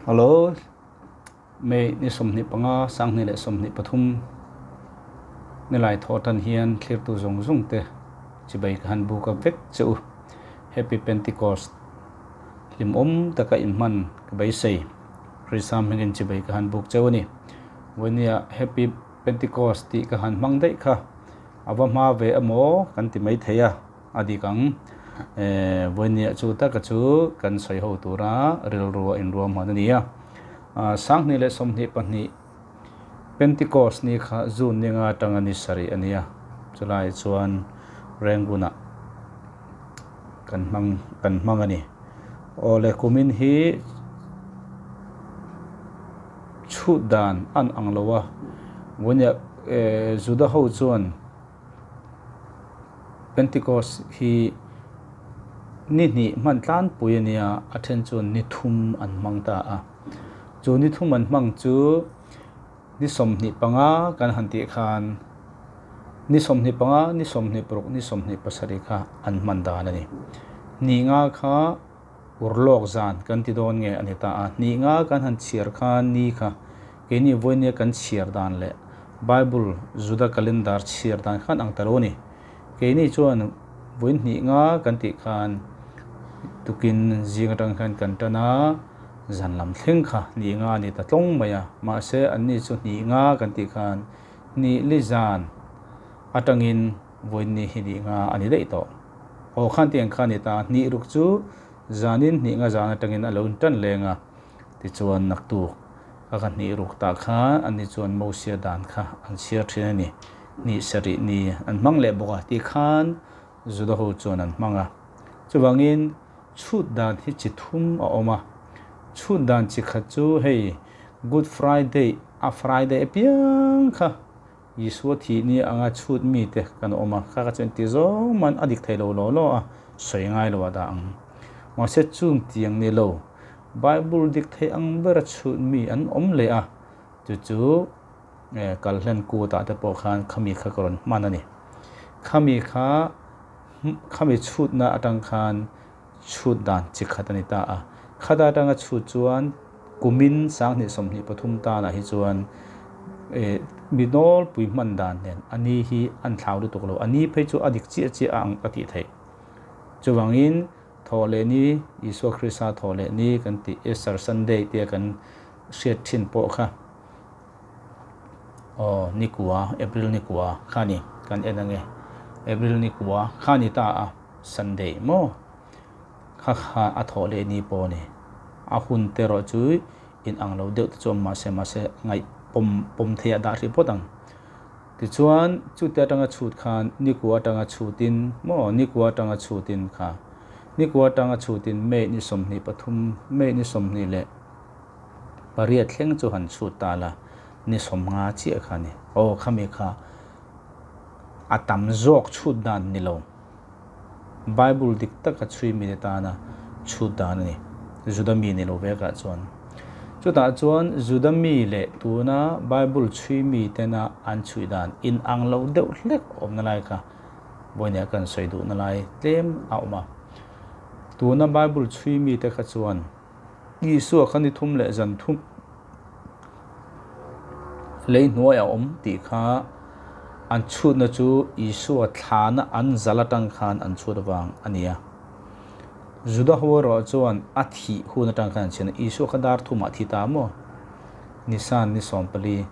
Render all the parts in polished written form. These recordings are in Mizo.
Hello, May ni 25 2023 nilai thawhtan hian thlirtu zawng zawng te chibai ka han buk a vek che u. Happy Pentecost hlimawm taka inhman ka beisei. Krista hmingin chibai ka han buk cheu a ni. Vawinia Happy Pentecost tih ka han hmang daih kha a va hma ve emaw kan ti maithei a. A dik ang. Vawinia chu taka chu kan sawi ho tura rilru a inruahman a ni a. 2022 Pentecost ni kha June ninga atanga ni sarih a ni a. Chulai chuan Rangoon-ah kan hmang kan hmang a ni. Awle kumin hi chhut dan an ang lo a. Vawinia Juda ho chuan Pentecost hi ni hnih hman tlanpui a nia, a then chuan ni thum an hmang ta a. Chu ni thum an hmang chu ni 25 kan han tih khan ni 25, ni 26, ni 27 kha an hman dan a ni. Ni nga kha urlawk zan kan ti dawn nge a ni ta a. Ni nga kan han chhiar khan ni kha Keini vawinia kan chhiar dan leh Bible Juda calendar chhiar dan khan ang ta lo a ni. Keini chuan vawiin hnih nga kan tih khan tukin zing atang khan kan tan a, zan lam thleng kha hnih nga a ni ta tlawng mai a. Mahse anni chu hnih nga kan tih khan hnih li zan atangin vawiin ni hi hnih nga a ni daih tawh. Aw khan tiang kha a ni ta, hnih ruk chu zanin hnih nga zan atangin a lo intan leng a. Tichuan naktuk a ka hnih ruk tah khan ani chuan Mosia dan kha an chhiar thin a ni. Hnih sarih ni an hmang leh bawk a tih khan Juda ho chuan an hmang a. Chuvangin chhut dan hi chi thum a awm a. Chhut dan chi khat chu hei Good Friday a Friday apiang kha Isua thih ni anga chhut mite kan awm a, kha kha chuan ti zawng man a dik thei lo law law a, sawi ngai lo a dah ang. Mahse chung tiang ni lo, Bible dik thei ang bera chhut mi an awm leh a, chu chu Kalhlen kutah te pawh khan khami kha ka rawn hman a ni. Khami kha khami chhutna atang khan chhut dan chi khat a ni ta a. Khata atanga chhut chuan kumin 2023 tanah hi chuan mi nawlpui hman dan nen a ni hi an thlau lutuk lo. A ni phei chu a dik chiah chiah a ang ka tih theih. Chuvangin thawh leh ni, Isua Krista thawh leh ni kan tih Easter Sunday tia kan hriat thin pawh kha aw nikua, April nikua kha ni kan en ange. April nikua kha ni ta a. Sunday maw? Kha kha a thawh leh ni pawh a ni. A hun te erawh chu in ang lo deuh te chu awm mahse mahse ngaih pawm pawm theih a dah hrih phawt ang. Tichuan chute atanga chhut khan nikua atanga chhutin maw nikua atanga chhutin kha nikua atanga chhutin May ni 23 May ni 28 thleng chu han chhut ta la ni 50 chiah kha a ni. Aw khami kha a tam zawk chhut dan ni lo. Bible dik taka chhui mite tana chhut dan a ni. Juda mi ni lo vekah chuan. Chutah chuan Juda mi leh tuna Bible chhui mitena an chhui dan inang lo deuh hlek awmna lai kha vawinia kan sawi duhna lai tlem a awm a. Tuna Bible chhui mite kha chuan Isua kha ni thum leh zan thum lei hnuai a awm tih kha an chhutna chu Isua thlana an zal atang khan an chhut avang a ni a. Juda ho erawh chuan a thih hun atang khan an chhian a, Isua kha dar thumah a thi ta maw? Nisan ni 14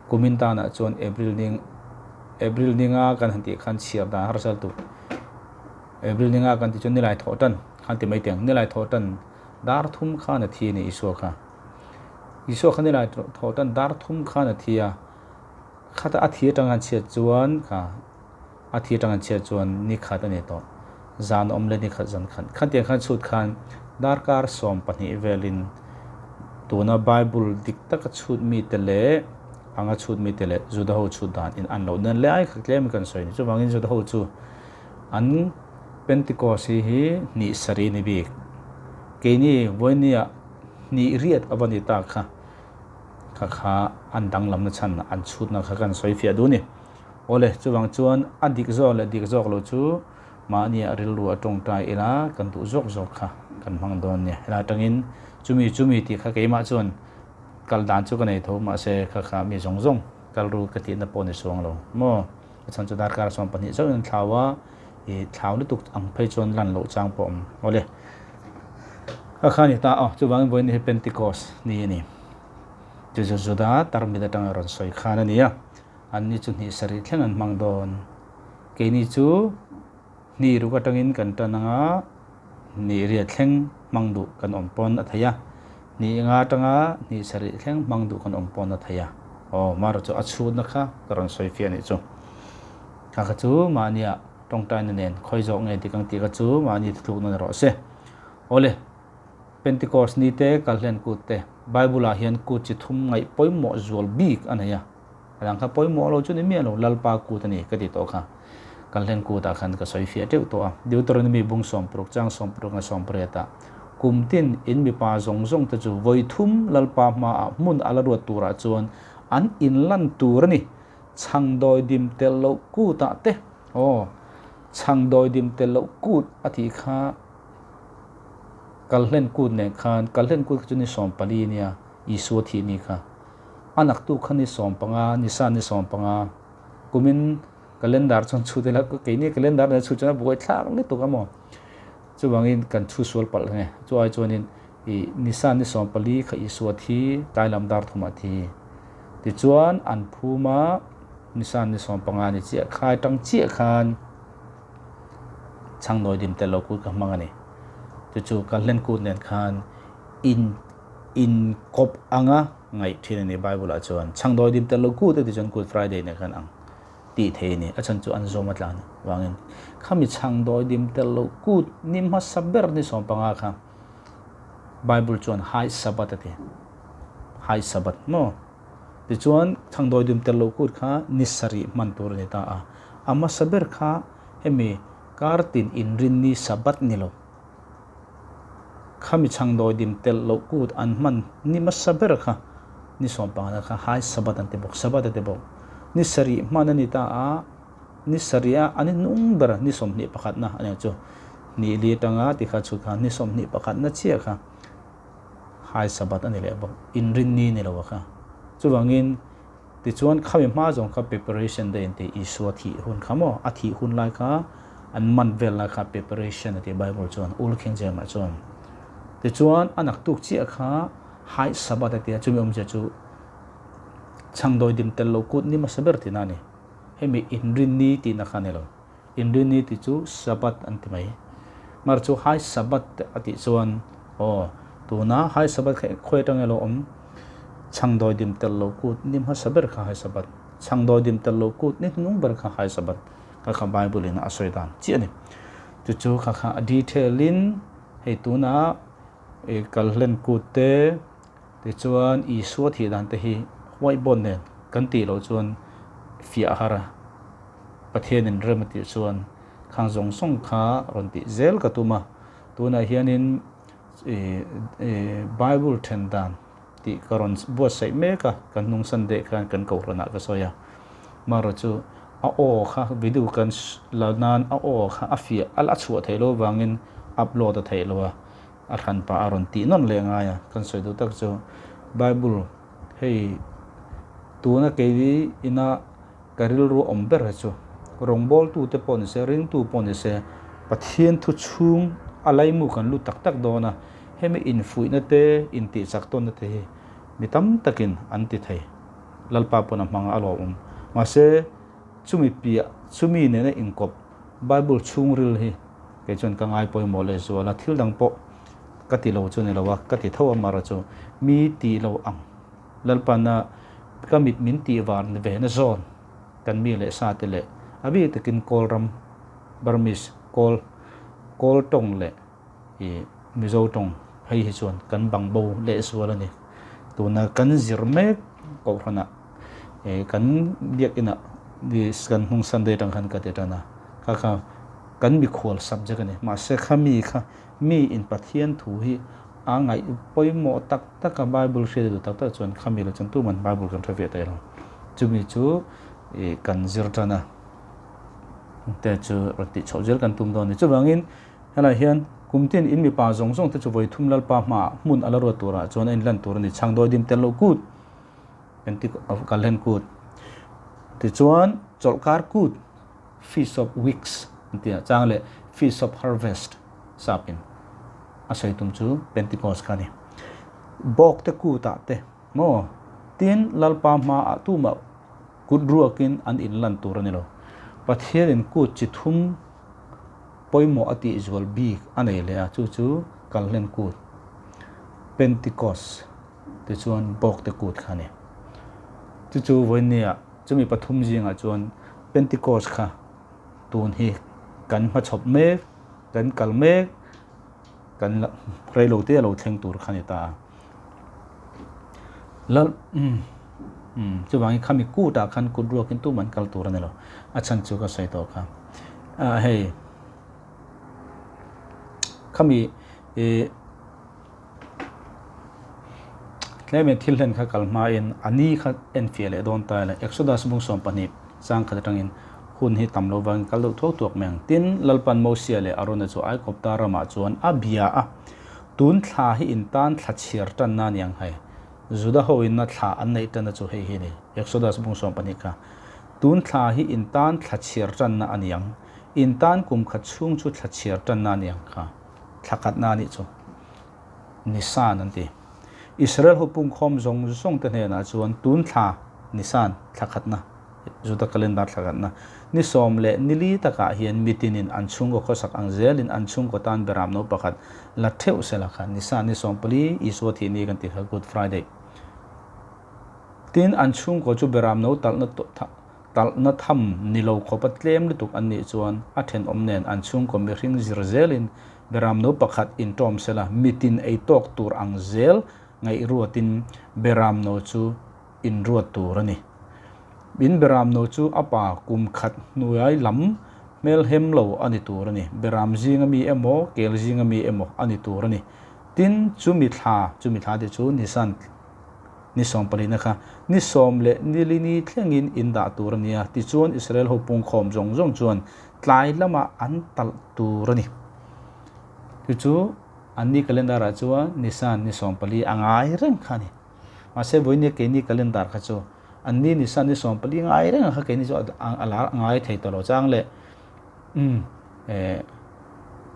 kumin tanah chuan April ning April ninga kan han tih khan chhiar dan harsa lutuk. April ninga kan tih chuan nilai thawh tan khan ti mai teh ang, nilai thawh tan dar thum khan a thi a ni Isua kha. Isua kha nilai thawh tan dar thum khan a thi a, khata a thi atang an chhiat chuan kha a thi atang an chhiat chuan ni khat a ni tawh. Zan awm leh ni khat zan khat. Khatiang khan chhut khan darkar 12 velin tuna Bible dik taka chhut mite leh anga chhut mite leh Juda ho chhut dan in an loh nen leh ai kha tlem kan sawi a ni. Chuvangin Juda ho chu An Pentecost hi hi hnih sarih ni bik. Keini vawinia hnih riat a va ni ta kha, kha kha an danglamna chhan an chhutna kha kan sawi fiah duh a ni. Awle, chuvang chuan a dik zawk leh dik zawk lo chu mahnia rilru a tawngtai ila kan duh zawk zawk kha kan hmang dawn nia. Helai atangin chumi chumi tih kha keimah chuan kal dan chu ka nei tho mahse kha kha mi zawng zawng kal ru ka tihna pawh ni chuang lo maw. A chhan chu darkar 12 chauhin an thlau a, ih thlau lutuk ang phei chuan lan loh chang pawh a awm awle. Kha kha a ni ta aw, chuvangin vawiin hi Pentecost ni a ni. Chu chu Juda tarmit atanga rawn sawi khan a ni a, anni chu hnih sarih thleng an hmang dawn. Keini chu hnih ruk atangin kan tan anga hnih riat thleng hmang duh kan awm pawn a thei a, hnih nga atanga hnih sarih thleng hmang duh kan awm pawn a thei a. Aw, marawh chu a chhutna kha ka rawn sawi fiah anih chu. Kha kha chu mahnia tawngtaina nen khawi zawk nge dik ang tih kha chu mahni thuthlukna ni rawh se. Awle, Pentecost ni te, Kalhlen kut te, Bible ah hian kut chi thum ngaih pawimawh zual bik a nei a. A dang kha pawimawh lo chu ni miah lo, Lalpa kut a ni ka ti tawh kha. Kalhlen kutah khan ka sawi fiah teuh tawh a. Deuteronomy bung 60 chang 60 nga 80 ah, Kum tin in mipa zawng zawng te chu vawi thum Lalpa hmaah hmun a la ruat turah chuan an inlan tur a ni. Chhang dawi dim tel loh kutah te, aw, chhang dawi dim tel loh kut a tih kha Kalhlen kut nen khan, Kalhlen kut kha chu ni 14 nia, Isua thih ni kha. A naktuk kha ni 15, Nisan ni 15, kumin calendar chuan chhut ila, keini calendar nen chhut chuan a buai thlak lutuk a maw? Chuvangin kan chhu sual palh nge, chu ai chuanin ih Nisan ni 14 kha Isua thi, tlai lam dar thumah thi. Tichuan an phum a, Nisan ni 15 ni chiah khai tang chiah khan chhang nawi dim tel lo kut ka hmang a ni. Chu chu Kalhlen kut nen khan in inkawp anga ngaih thin a ni Bible ah chuan. Chhangdawi dim tel lo kut a ti chuan Good Friday nen khan ang tih thei a ni. A chhan chu an zawm a tlan vangin khami chhangdawi dim tel lo kut ni hmasa ber ni 15 kha Bible chuan High Sabbath a ti. High Sabbath maw? Tichuan chhangdawi dim tel lo kut kha ni sarih hman tur a ni ta a. A hmasa ber kha hemi kartin inrinni Sabbath ni lo. Khami chhangdawi dim telh loh kut an hman ni hmasa ber kha ni 15 kha High Sabbath an ti bawk, Sabbath a ti bawk. Ni sarih hman a ni ta a, ni sarih a an inung ber ni 21 na a nia chu. Ni li atanga ti kha chhut kha ni 21 na chiah kha High Sabbath a ni leh bawk, inrinni ni lo a kha. Chuvangin Tichuan khami hma zawng kha preparation day an ti, Isua thih hun kha maw, a thih hun lai kha an man vel lai kha preparation a ti Bible chuan, Old King James ah chuan. Tichuan a naktuk chiah kha High Sabbath a ti a, chumi awmzia chu chhangdawi dim tel lo kut ni hmasa ber tihna a ni. Hemi inrinni tihna kha a ni lo. Inrinni tih chu Sabbath an ti mai. Mar chu High Sabbath a tih chuan aw tuna High Sabbath kha khawi atang elo awm chhangdawi dim tel lo kut ni hmasa ber kha High Sabbath, chhangdawi dim tel lo kut ni hnung ber kha High Sabbath kha kha Bible in a sawi dan chiah a ni. Chu chu kha kha a detail in hei tuna kalhlen kut te tichuan Isua thih dan te hi whiteboard nen kan tih loh chuan fiah har a. Pathianin rem a tih chuan khang zawng zawng kha rawn tih zel ka tum a, tunah hianin Bible then dan tih ka rawn buatsaih mek a, kan hnung Sunday khan kan kohhranah ka sawi a, marawh chu a aw kha video kan la nan a aw kha a fiah a la chhuah theih loh avangin upload a theih loh a, a hran pah a rawn tih nawn leh ngai a, kan sawi duh tak chu Bible hei tuna kei ina Ka rilru awm ber hi chu rawngbawltute pawh ni se, ringtu pawh ni se, Pathian thu chhung a laimu kan lut tak tak dawn a, hemi infuihna te, intihchak tawnna te hi mi tam takin an ti thei. Lalpa pawn a hmang a lawmawm. Mahse, chumi piah, chumi nena inkawp Bible chhungril hi kei chuan ka ngai pawimawh leh zual a, thil dang pawh ka ti lo chu ni lo a, ka ti tho a mara chu mi ti lo ang. Lalpana ka mit min tih var ni ve na zawn kan mi leh sa te leh a bik takin Kawl ram Burmese Kawl Kawl tawng leh ih Mizo tawng phei hi chuan kan bang bo leh zual a ni. Tuna kan zir mek kohhranah ih kan biakinah kan hnung Sunday atang khan ka ti tan a, kha kha kan mikhual subject a ni. Mahse khami kha mi in Pathian thu hi A ngaih pawimawh tak tak a, Bible hriat duh tak tak chuan khami lo chuan tuman Bible kan hre ve thei lo. Chumi chu ih kan zir tan a, te chu rawn tih chhoh zel kan tum dawn a ni. Chuvangin helaiah hian Kum tin in mipa zawng zawng te chu vawi thum Lalpa hmaah hmun a la ruat turah chuan a inlan tur a ni. Chhangdawi dim tel loh kut, Pentikos kut. Tichuan chawlhkar kut, Feast of Weeks an ti a, chang leh Feast of Harvest sapin a sawi tum chu Pentikos kha a ni. Bawkte kutah te maw tin Lalpa hmaah tumah kut ruakin an inlan tur a ni lo. Pathianin kut chi thum pawimawh a tih zual bik a nei leh a, chu chu Kalhlen kut, Pentikos, tichuan Bawkte kut kha a ni. Chu chu vawinia chumi pathum zingah chuan Pentikos kha tun hi kan hmachhawp mek, kan kal mek, kan la reilo te a lo thleng tur kha a ni ta a. Lal umm umm chuvangin khami kutah khan kut ruakin tum an kal tur a ni lo, a chhan chu ka sawi tawh kha. Ah hei khami ih Tlem thil hlen kha kal hmain a ni kha en fiah leh dawn ta ila Exodus bung 12 chang khat atangin hun hi tam lo vangin kal deuh thuak thuak mai ang. Tin, Lalpan Mosia leh Arona chu Aikawpta ramah chuan a bia a, Tun thla hi in tan thla chhiar tanna a ni ang hei. Juda ho inna thla an neih tanna chu hei hi a ni, Exodus bung 12 kha. Tun thla hi in tan thla chhiar tanna a ni ang. In tan kum khat chhung chu thla chhiar tanna a ni ang kha. Thla khatna a nih chu Nisan an ti. Israel ho pungkhawm zawng zawng te hnenah chuan tun thla Nisan thla khatna, Juda calendar thla khatna, ni 14 takah hian mitinin an chhungkaw khawsak ang zelin an chhungkaw tan beram no pakhat la theuh sela kha Nisan ni 14 Isua thih ni kan ti kha Good Friday. Tin, an chhungkaw chu beram no talhna Talhna tham ni lo khawpa tlem lutuk an nih chuan a thenawm nen an chhungkaw mihring zir zelin beram no pakhat intawm sela mitin ei tawk tur ang zel ngaihruatin beram no chu inruat tur a ni. In beram no chu a pa kum khat hnuai lam hmelhem lo a ni tur a ni. Beram zinga mi emaw, kel zinga mi emaw a ni tur a ni. Tin, chumi thla, chumi thla te chu Nisan Ni 14 kha ni 14 ni thlengin in dah tur a ni a, tichuan Israel ho pungkhawm zawng zawng chuan tlai lamah an talh tur a ni. Chu chu an ni calendar ah chuan Nisan ni 14 a ngai reng kha a ni. Mahse vawinia keini calendar kha chu an ni Nisan ni 14 ngai reng kha keini chu a lar a ngai thei tawh lo chang leh umm eh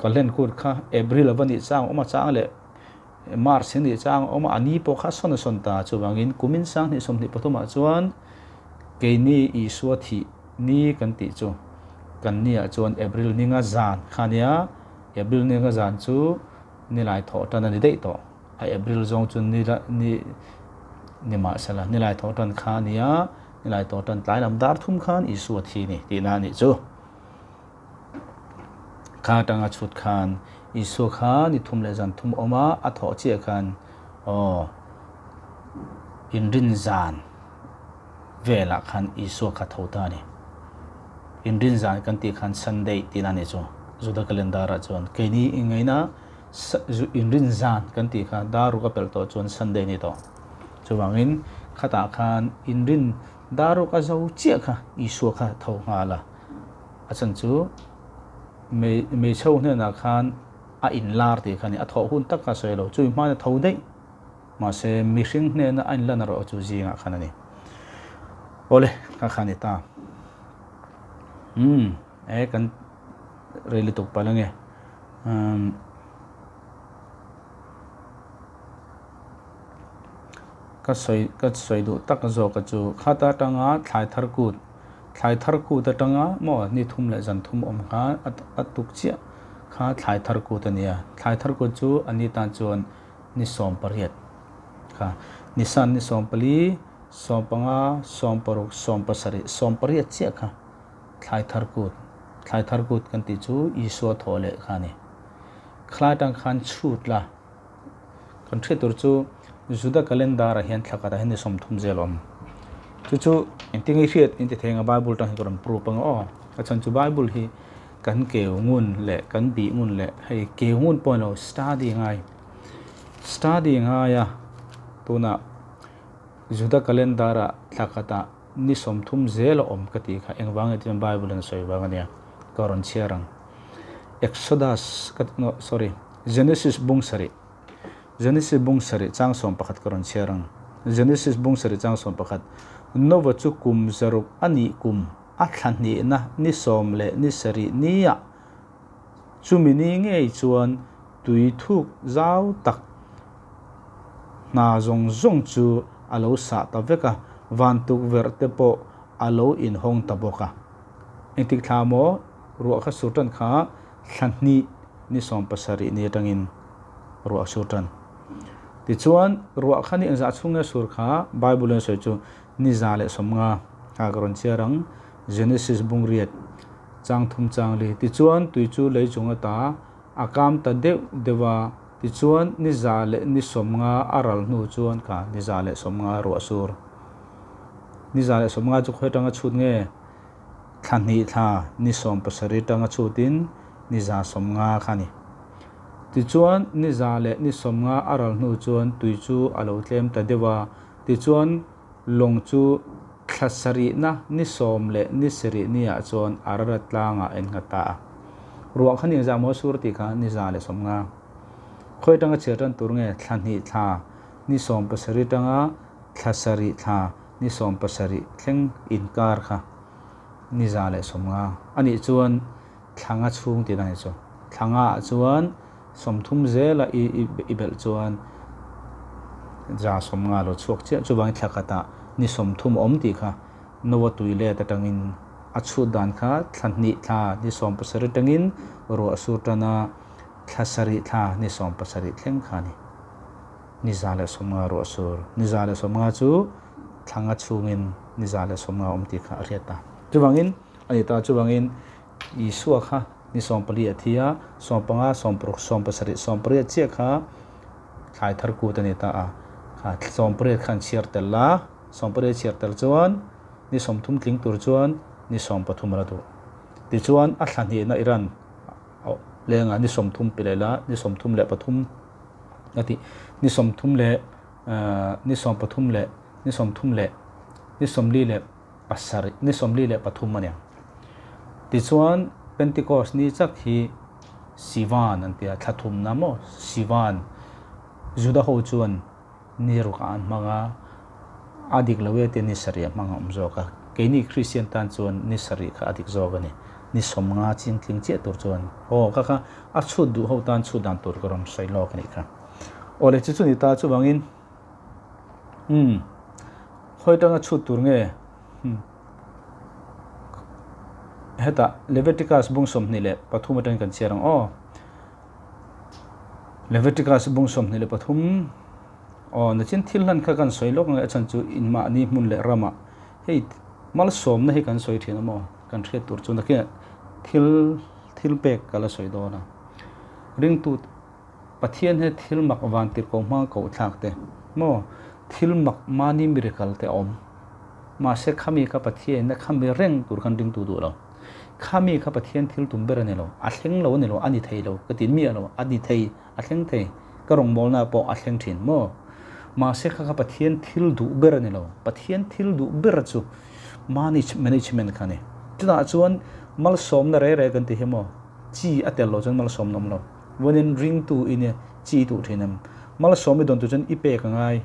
Kalhlen kut kha April a va nih chang awm a chang leh March hi nih chang a awm a, a ni pawh kha a sawn a sawn ta. Chuvangin kumin 2023 ah chuan keini Isua thih ni kan tih chu kan ni ah chuan April ni nga zan kha a nia, April ni nga zan chu nilai thawh tan a ni daih tawh. A April zawng chu ni ni ni mahsela nilai thawh tan kha a nia, nilai tawh tan tlai lam dar thum khan Isua thi ni tihna a nih chu. Kha atanga chhut khan Isua kha ni thum leh zan thum awm a, a thawh chiah khan aw inrin zan velah khan Isua kha tho ta a ni. Inrin zan kan tih khan Sunday tihna a nih chu Juda calendar ah chuan keini ingaina inrin zan kan tih kha dar ruk a pelh tawh chuan Sunday a ni tawh. Chuvangin khatah khan inrin dar ruk a zo chiah kha Isua kha tho nghal a. A chhan chu Meichho hnenah khan a inlar tih kha a ni. A thawh hun tak kha a sawi lo. Chumi hmain a tho daih. Mahse, mihring hnena a inlan erawh chu zingah khan a ni. Awle, kha kha a ni ta. Umm, e kan rei lutuk palh ange. Umm. Ka sawi ka sawi duh tak zawk a chu khata atanga thlai thar kut thlai thar kut atanga maw ni thum leh zan thum awm kha a tuk chiah kha thlai thar kut a ni a thlai thar kut chu a ni tan chuan ni 18 kha nisan ni 14 15 16 17 18 chiah kha thlai thar kut thlai thar kut kan tih chu Isua thawh leh kha a ni khalai atang khan chhut la. Kan hriat tur chu Juda calendar ah hian thla khatah hian ni 30 zel a awm. Chu chu engtin nge hriat in ti thei anga Bible tang hi ka rawn proof anga aw. A chhan chu Bible hi kan keu ngun leh kan bih ngun leh hei keu ngun pawh ni lo study ngai. Study ngai a tunah Juda calendar ah thla khatah ni 30 zel a awm ka tih kha engvang nge tih chuan Bible in a sawi vang a nia ka rawn chhiar ang. Exodus ka no sorry Genesis bung sarih Genesis bung sarih chang 11 ka rawn chhiar ang. Genesis bung sarih chang 11 Nova chu kum zaruk a nih kum a thla hnihna ni sawm leh ni sarih niah Chumi ni ngei chuan tui thuk zau tak hna zawng zawng chu a lo sah ta vek a, van tukverh te pawh a lo inhawng ta bawk a. Engtik thla maw ruah kha sur tan kha thla hnih ni 70 ni atangin ruah a sur tan. Tichuan ruah kha ni engzah chhung nge sur kha Bible in a sawi chu ni 150 kha ka rawn chhiar ang Genesis bungriat. Chang thum chang li. Tichuan, tui chu lei chung ata a kam ta deuh deuh a, tichuan ni 150 a ral hnu chuan kha ni 150 ruah sur. Ni 150 chu khawi atanga chhut nge? Thla hnih thla ni 70 atanga chhutin ni 150 kha a ni. Tichuan, ni 150 a ral hnu chuan tui chu a lo tlem ta deuh a, tichuan lawng chu Thla sarihna ni sawm leh ni sarih niah chuan Ararat tlangah a innghat ta a. Ruah kha ni engzah maw sur tih kha ni 150. Khawi atanga chhiar tan tur nge thla hnih thla ni 17 atanga thla sarih thla ni 70 thleng inkar kha ni 150 a nih chuan thla nga chhung tihna a ni chu. Thla nga ah chuan 30 zela i belh chuan 150 lo chhuak chiah. Chuvangin thla khatah ni 30 a awm tih kha Noah tui let atangin a chhut dan kha thla hnih thla ni 17 atangin ruah sur tana thla sarih thla ni 17 thleng kha a ni. Ni 150 ruah sur. Ni 150 chu thla nga chhungin ni 150 a awm tih kha a hriat ta. Chuvangin a ni ta. Chuvangin Isua kha ni 14 a thi a, 15, 16, 17, 18 chiah kha thlai thar kut a ni ta a. Kha 18 kha an chhiar tel a, 18 chhiar tel chuan ni 30 tling tur chuan ni 13 a la duh. Tichuan a thla hnihna Iran lengah ni 30 pe leh la, ni 33 a tih, ni 30 leh ni 13 leh ni 30 leh ni 40 leh pasarih, ni 43 a ni ang. Tichuan, Pentecost ni chak hi Sivan an ti a, thla thumna maw? Sivan. Juda ho chuan ni rukah an hmang a, a dik lo e tia ni sarih a hmang a awm zawk a. Keini Kristian tan chuan ni sarih kha a dik zawk a ni. Ni 50 ching tling chiah tur chuan aw kha kha a chhut duh ho tan chhut dan tur ka rawn sawi lawk a nih kha. Aw le chu chu ni ta chuvangin Umm. Khawi atanga chhut tur nge? Umm. Hetah Leviticus bung 23 atangin kan chhiar ang aw. Leviticus bung 23 aw nachin thil hlan kha kan sawi lawk nge a chhan chu inmahni hmun leh ramah hei malsawmna hi kan sawi thin a maw kan hriat tur chu nakinah thil thil pek ka la sawi dawn a. Ringtu Pathian he thil mak van tirhkoh hmanga koh thlak te maw thil mak mahni miracle te a awm. Mahse khami kha Pathian in a khami reng tur khan ringtu duh lo. Khami kha Pathian thil tum ber a ni lo. A thleng lo a ni lo, a ni thei lo ka ti miah lo. A ni thei, a thleng thei. Ka rawngbawlna pawh a thleng thin maw. Mahse kha kha Pathian thil duh ber a ni lo. Pathian thil duh ber chu mahni management kha a ni. Chutah chuan malsawmna rei rei kan ti hi maw chi a tel lo chuan malsawmna awm lo. Vawiin ringtu i nia chi i tuh thin em? Malsawm i dawn tur chuan i pek a ngai.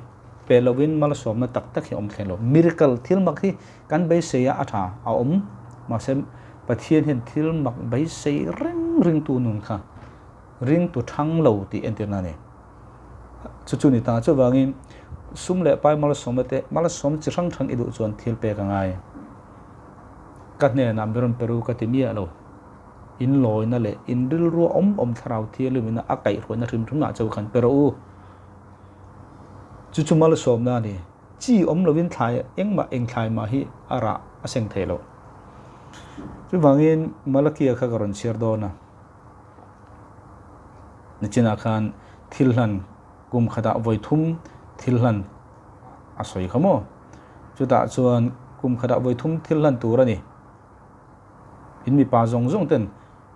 Pe lovin malsawmna tak tak hi a awm thleng lo. Miracle, thil mak hi kan beisei a, a tha, a awm. Mahse, Pathian hian thil mak beisei reng ringtu nun kha ringtu thang lo tih entirna a ni. Chu chu ni ta. Chuvangin sum leh pai malsawmna te, malsawm chi hrang hrang i duh chuan thil pek a ngai. Ka hnenah mi rawn pe ru ka ti miah lo. Inlawina leh inrilrua awm awm thlarau thianghlimina a kaihhruaina hrim hrimah chauh khan pe rawh u. Chu chu malsawmna a ni. Chi awm lovin thlai engmah eng thlai mah hi a rah a seng thei lo. Chuvangin Malakia kha ka rawn chhiar dawn a. Nichinah khan thil hlan kum khatah vawi thum thil hlan a sawi kha maw? Chutah chuan kum khatah vawi thum thil hlan tur a ni. In mipa zawng zawng ten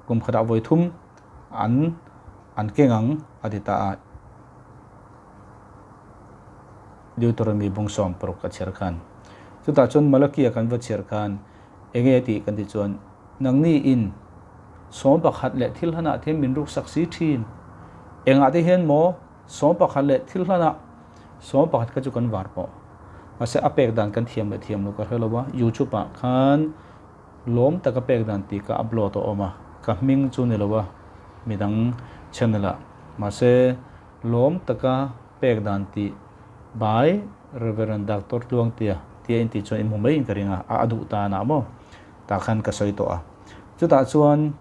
kum khatah vawi thum an an keng ang a ti ta a. Deuteronomy bung 16 a chhiar khan. Chutah chuan Malakia kan va chhiar khan enge tih kan ti chuan nangni in. Sawmpakhat leh thil hlanah te hian min ruksak si thin. Engah te hian maw sawmpakhat leh thil hlanah sawmpakhat kha chu kan var pawh. Mahse a pek dan kan thiam leh thiam lo ka hre lo a, YouTube ah khan lawm taka pek dan tih ka upload a awm a, ka hming chu ni lo a midang channel ah. Mahse lawm taka pek dan tih by Reverend Doctor Tluangtea tia intih chuan in hmu mai in ka ring a, a duh tan ah maw. Tah khan ka sawi tawh a. Chutah chuan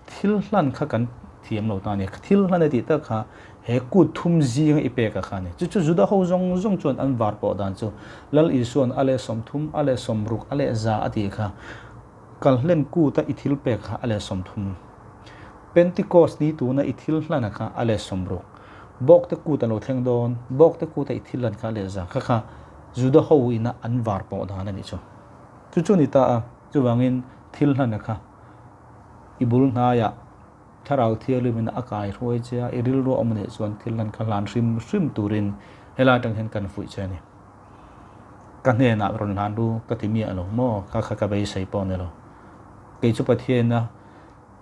thil hlan kha kan thiam lo ta a ni. Thil hlan a tih tak kha he kut thum zinga i pek a kha a ni. Chu chu Juda ho zawng zawng chuan an var pawh dan chu Lal Isua'n a leh 30, a leh 60, a leh 100 a tih kha kalhlen kuta i thil pek kha a leh 30. Pentecost ni tuna i thil hlan a kha a leh 60. Bawkte kut a lo thleng dawn, bawkte kuta i thil hlan kha a leh 100. Kha kha Juda ho ina an var pawh dan a nih chu. Chu chu ni ta a, chuvangin thil hlana kha i bul hnaiah thlarau thianghlimin a kai hruai che a, i rilru a awm anih chuan thil hlan kha hlan hrim hrim turin helai atang hian kan fuih che a ni. Ka hnenah rawn hlan ru ka ti miah lo maw, kha kha ka beisei pawh a ni lo. Kei chu Pathiana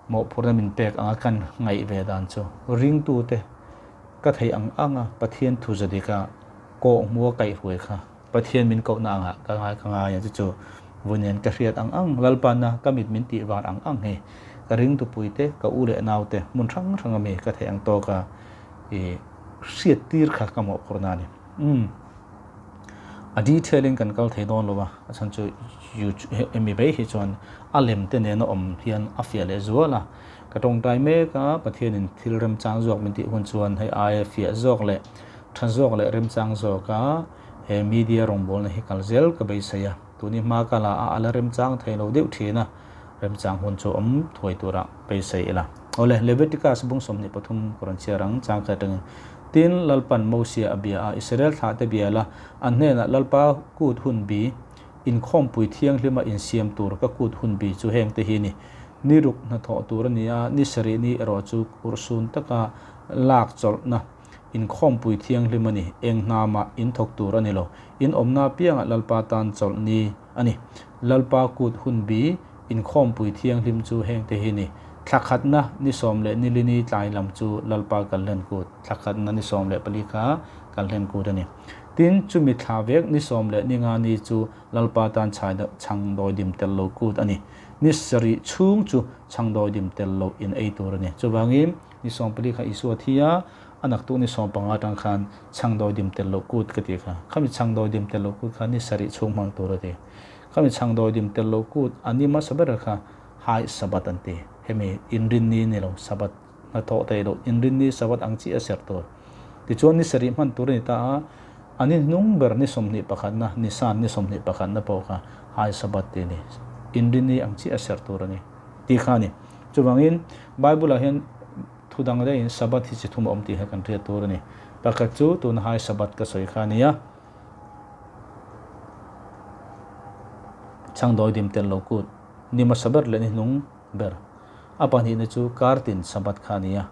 mawhphurhna min pek anga kan ngaih ve dan chu ringtute ka theih ang anga Pathian thu zadika kawhhmuha kaihhruai kha Pathian min kohna angah ka ngai ka ngai a, chu chu vawinen ka hriat ang ang, Lalpana ka mit min tih var ang ang hi ka ringtupuite, ka u leh naute hmun hrang hrang ami ka theih ang tawk a i hriat tir kha ka mawhphurhna a ni. Umm a detail in kan kal thei dawn lo a, a chhan chu hemi mai hi chuan a lem te nena awm hian a fiah leh zual a, ka tawngtai mek a, Pathianin thil remchang zawk min tih hun chuan hei aia fiah zawk leh tha zawk leh remchang zawk a, He media rawngbawlna hi kal zel ka beisei a, tuni hma ka la a, a la remchang thei lo deuh thin a, remchang hun chu awm thuai tura beisei ila. Awle, Leviticus bung 23 ka rawn chhiar ang, chang khat atangin, Tin, Lalpan Mosia a bia a, Israel thlahte bia la, an hnenah Lalpa kut hun bi, inkhawmpui thianghlima insiam tur ka kut hun bi chu hengte hi ni. Ni ruk hnathawh tur a ni a, ni sarih ni erawh chu urhsun taka lak chawlhna Inkhawmpui thianghlim a ni, eng hna mah in thawk tur a ni lo. In awmna apiangah Lalpa tan chawlh ni a ni. Lalpa kut hun bi, inkhawmpui thianghlim chu hengte hi ni. Thla khatna ni 14 tlai lam chu Lalpa kalhlen kut, thla khatna ni 14 kha kalhlen kut a ni. Tin, chumi thla vek ni 15 ni chu Lalpa tan chhang dawidim tel lo kut a ni. Ni sarih chhung chu chhang dawidim tel lo in ei tur a ni. Chuvangin, Ni 14 kha Isua thi a, a naktuk ni 15 atang khan chhangdawi dim tel loh kut ka ti kha. Khami chhangdawi dim tel loh kut kha ni sarih chhung hmang tur a ti. Khami chhangdawi dim tel loh kut a ni hmasa ber kha High Sabbath an ti. Hemi inrinni ni lo, Sabbath hnathawh theih loh, inrinni Sabbath ang chiah a serh tur. Tichuan ni sarih hman tur a ni ta a, a ni hnung ber ni 21na, Nisan ni 21na pawh kha High Sabbath tih a ni. Inrinni ang chiah a serh tur a ni tih kha a ni. Chuvangin, Bible-ah hian thu dang daihin Sabbath hi chi thum a awm tih kha kan hriat tur a ni. Pakhat chu tuna hai Sabbath ka sawi kha a ni a. Chhangdawi dim tel lo kut, ni hmasa ber leh ni hnung ber. A pahnihna chu kartin Sabbath kha a ni a.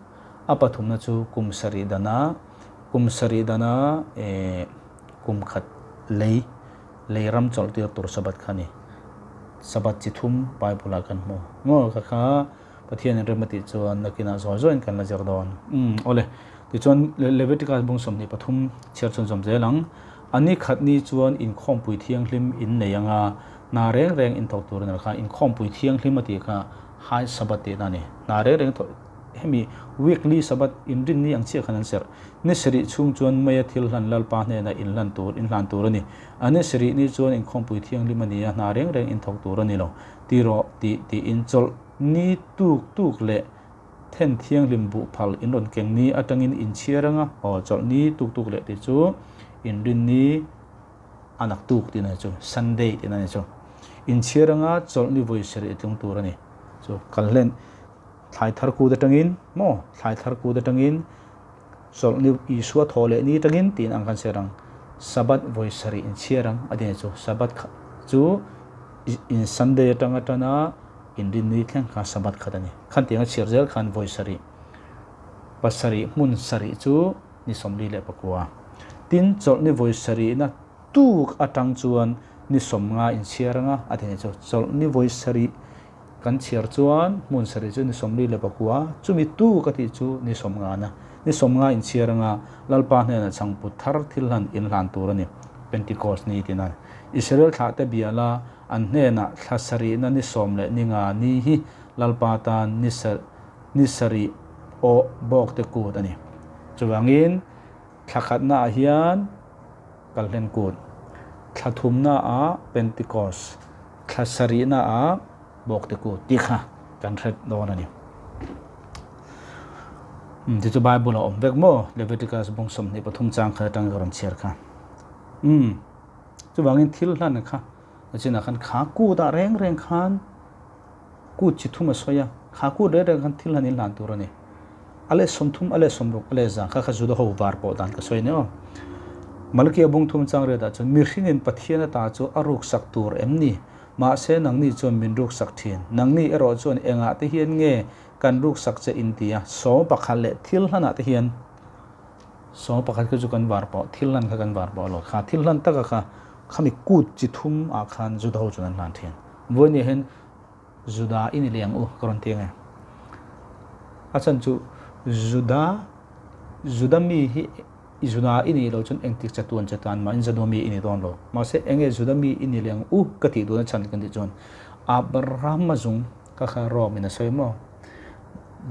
A pathumna chu kum sarih dana, kum sarih dana eh kum khat lei. Lei ram chawlh tir tur Sabbath kha a ni. Sabbath chi thum Bible-ah kan hmu. Ngaw ka kha Pathianin rem a tih chuan nakinah zawi zawiin kan la zir dawn. Umm awle. Tichuan Leviticus bung 23 chhiar chhun zawm zel ang. A ni khat ni chuan inkhawmpui thianghlim in nei anga hna reng reng in thawk tur a ni lo kha. Inkhawmpui thianghlim a tih kha High Sabbath tihna a ni. Hna reng reng thawh hemi weekly Sabbath inrinni ang chiah khan an serh. Ni sarih chhung chuan Maia thil hlan Lalpa hnenah inhlan tur inhlan tur a ni. A ni sarih ni chuan inkhawmpui thianghlim a ni a, hna reng reng inthawk tur a ni lo. Ti rawh tih tiin chawlh ni tuk tuk leh then thianghlim buh phal in rawn keng ni atangin inchhiar anga, aw chawlh ni tuk tuk leh tih chu inrin ni a nak tuk tih na ni chu, Sunday tih na ni chu. Inchhiar anga chawlh ni vawi sarih tlung tur a ni. Chu kalhlen thlai thar kut atangin maw thlai thar kut atangin Chawlh ni Isua thaw leh ni tangin tiin ang kan ser ang. Sabbath vawi sarih in chhiar ang a ti chu. Sabbath kha chu in Sunday atanga tana inrin ni thleng kha Sabbath khat a ni. Khan tianga chhiar zel khan vawi sarih pasarih hmun sarih chu ni 49. Tin, chawlh ni vawi sarihna tuk atang chuan ni 50 in chhiar anga a ti chu. Chawlh ni vawi sarih. Kan chhiar chuan hmun sarih chu ni 44, chumi tu ka tih chu ni 50 na. Ni 50 inchhiar anga Lalpa hnenah chhangput thar thil hlan inhlan tur a ni, Pentecost ni tina. Israel thlahte biala an hnenah thla sarihna ni 15 ni hi Lalpa tan ni ni sarih awh bawkte kut a ni. Chuvangin thla khatnaah hian Kalhlen kut, thla thumnaah Pentecost, thla sarihnaah Bawkte kut tih kha kan hre dawn a ni. Ti chu Bible a awm vek maw? Leviticus bung 23 chang kha atang ka rawn chhiar kha. Umm chuvangin thil hlan kha nachinah khan kha kutah reng reng khan Kut chi thum a sawi a, kha kut reng reng khan thil han inhlan tur a ni. A leh 30, a leh 60, a leh 100 kha kha Juda ho var pawh dan ka sawi a ni aw. Malakia bung thum chang riatah chuan mihringin Pathian ata chu a ruksak tur em ni? Mahse nangni chuan min ruksak thin. Nangni erawh chuan engah te hian nge kan ruksak che in ti a? 11 leh thil hlanah te hian 11 kha chu kan var pawh, thil hlan kha kan var pawh lo. Kha thil hlan taka kha khami kut chi thum ah khan Juda ho chuan an hlan thin. Vawiin hian Juda i ni leh ang u ka rawn ti ang e. A chhan chu Juda, Juda mi hi Juda i nih loh chuan engtik chatuan chatan mah in Jado mi i ni dawn lo. Mahse enge Juda mi i ni leh ang u ka tih duhna chhan kan tih chuan Abraham a zung ka kha Rome in a sawi maw?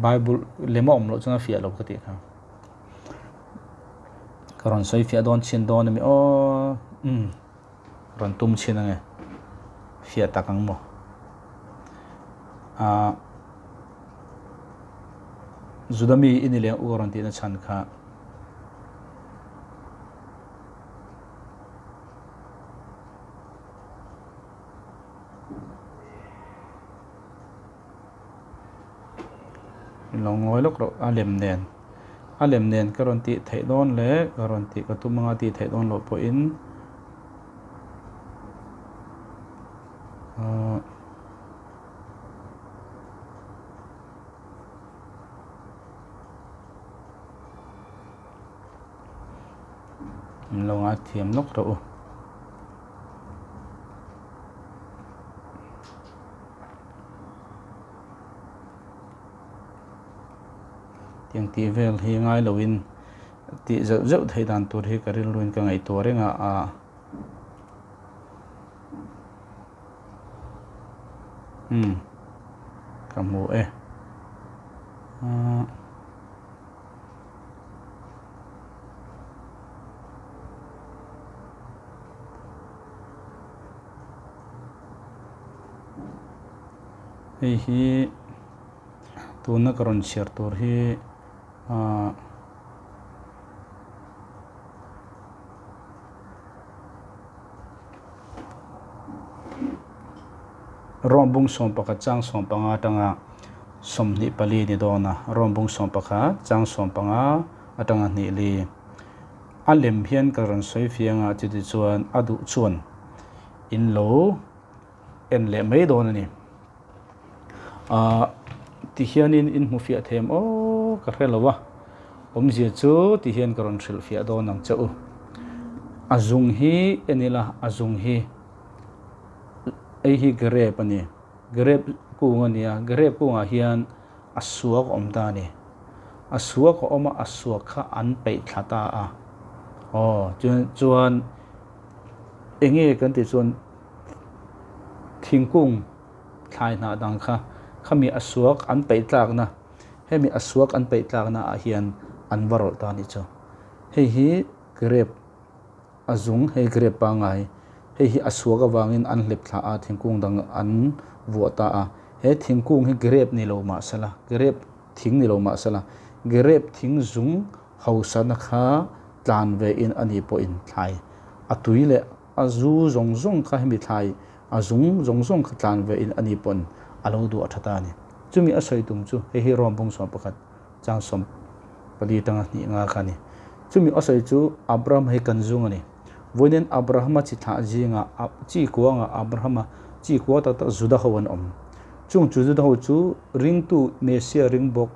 Bible lem a awm loh chuan a fiah lo ka tih kha. Ka rawn sawi fiah dawn chhin dawn a mi aw. Umm. Rawn tum chhin ange fiah tak ang maw? Ahh Juda mi i ni leng u rawn tihna chhan kha Lo ngawi lawk rawh a lem nen a lem nen ka rawn tih theih dawn leh ka rawn tih ka tum anga tih theih dawn loh pawhin ahh Lo ngaithiam lawk rawh u. Tiang tih vel hi ngai loin tih zeuh zeuh theih dan tur hi ka rilruin ka ngaihtuah reng a ah umm ka hmu e ah. Hei hi tuna ka rawn chhiar tur hi ahh Rawng bung 11 chang 15 atanga 24 ni dawn a, rawng bung 11 chang 15 atanga hnih li. A lem hian ka rawn sawi fiang a, chuti chuan a duh chuan in lo en leh mai dawn a ni. Ahh ti hianin in hmu fiah them aw ka hre lo a, awmzia chu ti hian ka rawn hrilh fiah dawn ang che u. A zung hi en ila a zung hi hei hi grape a ni, grape kung a ni a, grape kungah hian a suak a awm ta a ni. A suak a awm a, a suak kha an peih thla ta a. Aw chuan eng nge kan tih chuan thingkung thlai hnah dang kha khami a suak an peih tlakna hemi a suak an peih tlakna ah hian an va rawlh ta a nih chu. Hei hi grape a zung hei grape pangngai hei hi a suak avangin an hlep thla a thingkung dang an vuah ta a. He thingkung hi grape ni lo mah sela grape thing ni lo mah sela grape thing zung hausana kha tlan ve in a ni pawhin thlai a tui leh a zu zawng zawng kha hemi thlai a zung zawng zawng kha tlan ve in a ni pawn a lo duh a tha ta a ni. Chumi a sawi tum chu hei hi Rome bung 11 chang 14 tanga hnih nga kha a ni. Chumi a sawi chu Abraham hei kan zung a ni. Vawiin Abrahama chi thlah zingah chi kuangah Abrahama chi kua tak tak Juda ho an awm. Chung chu Juda ho chu ringtu Messiah ring bawk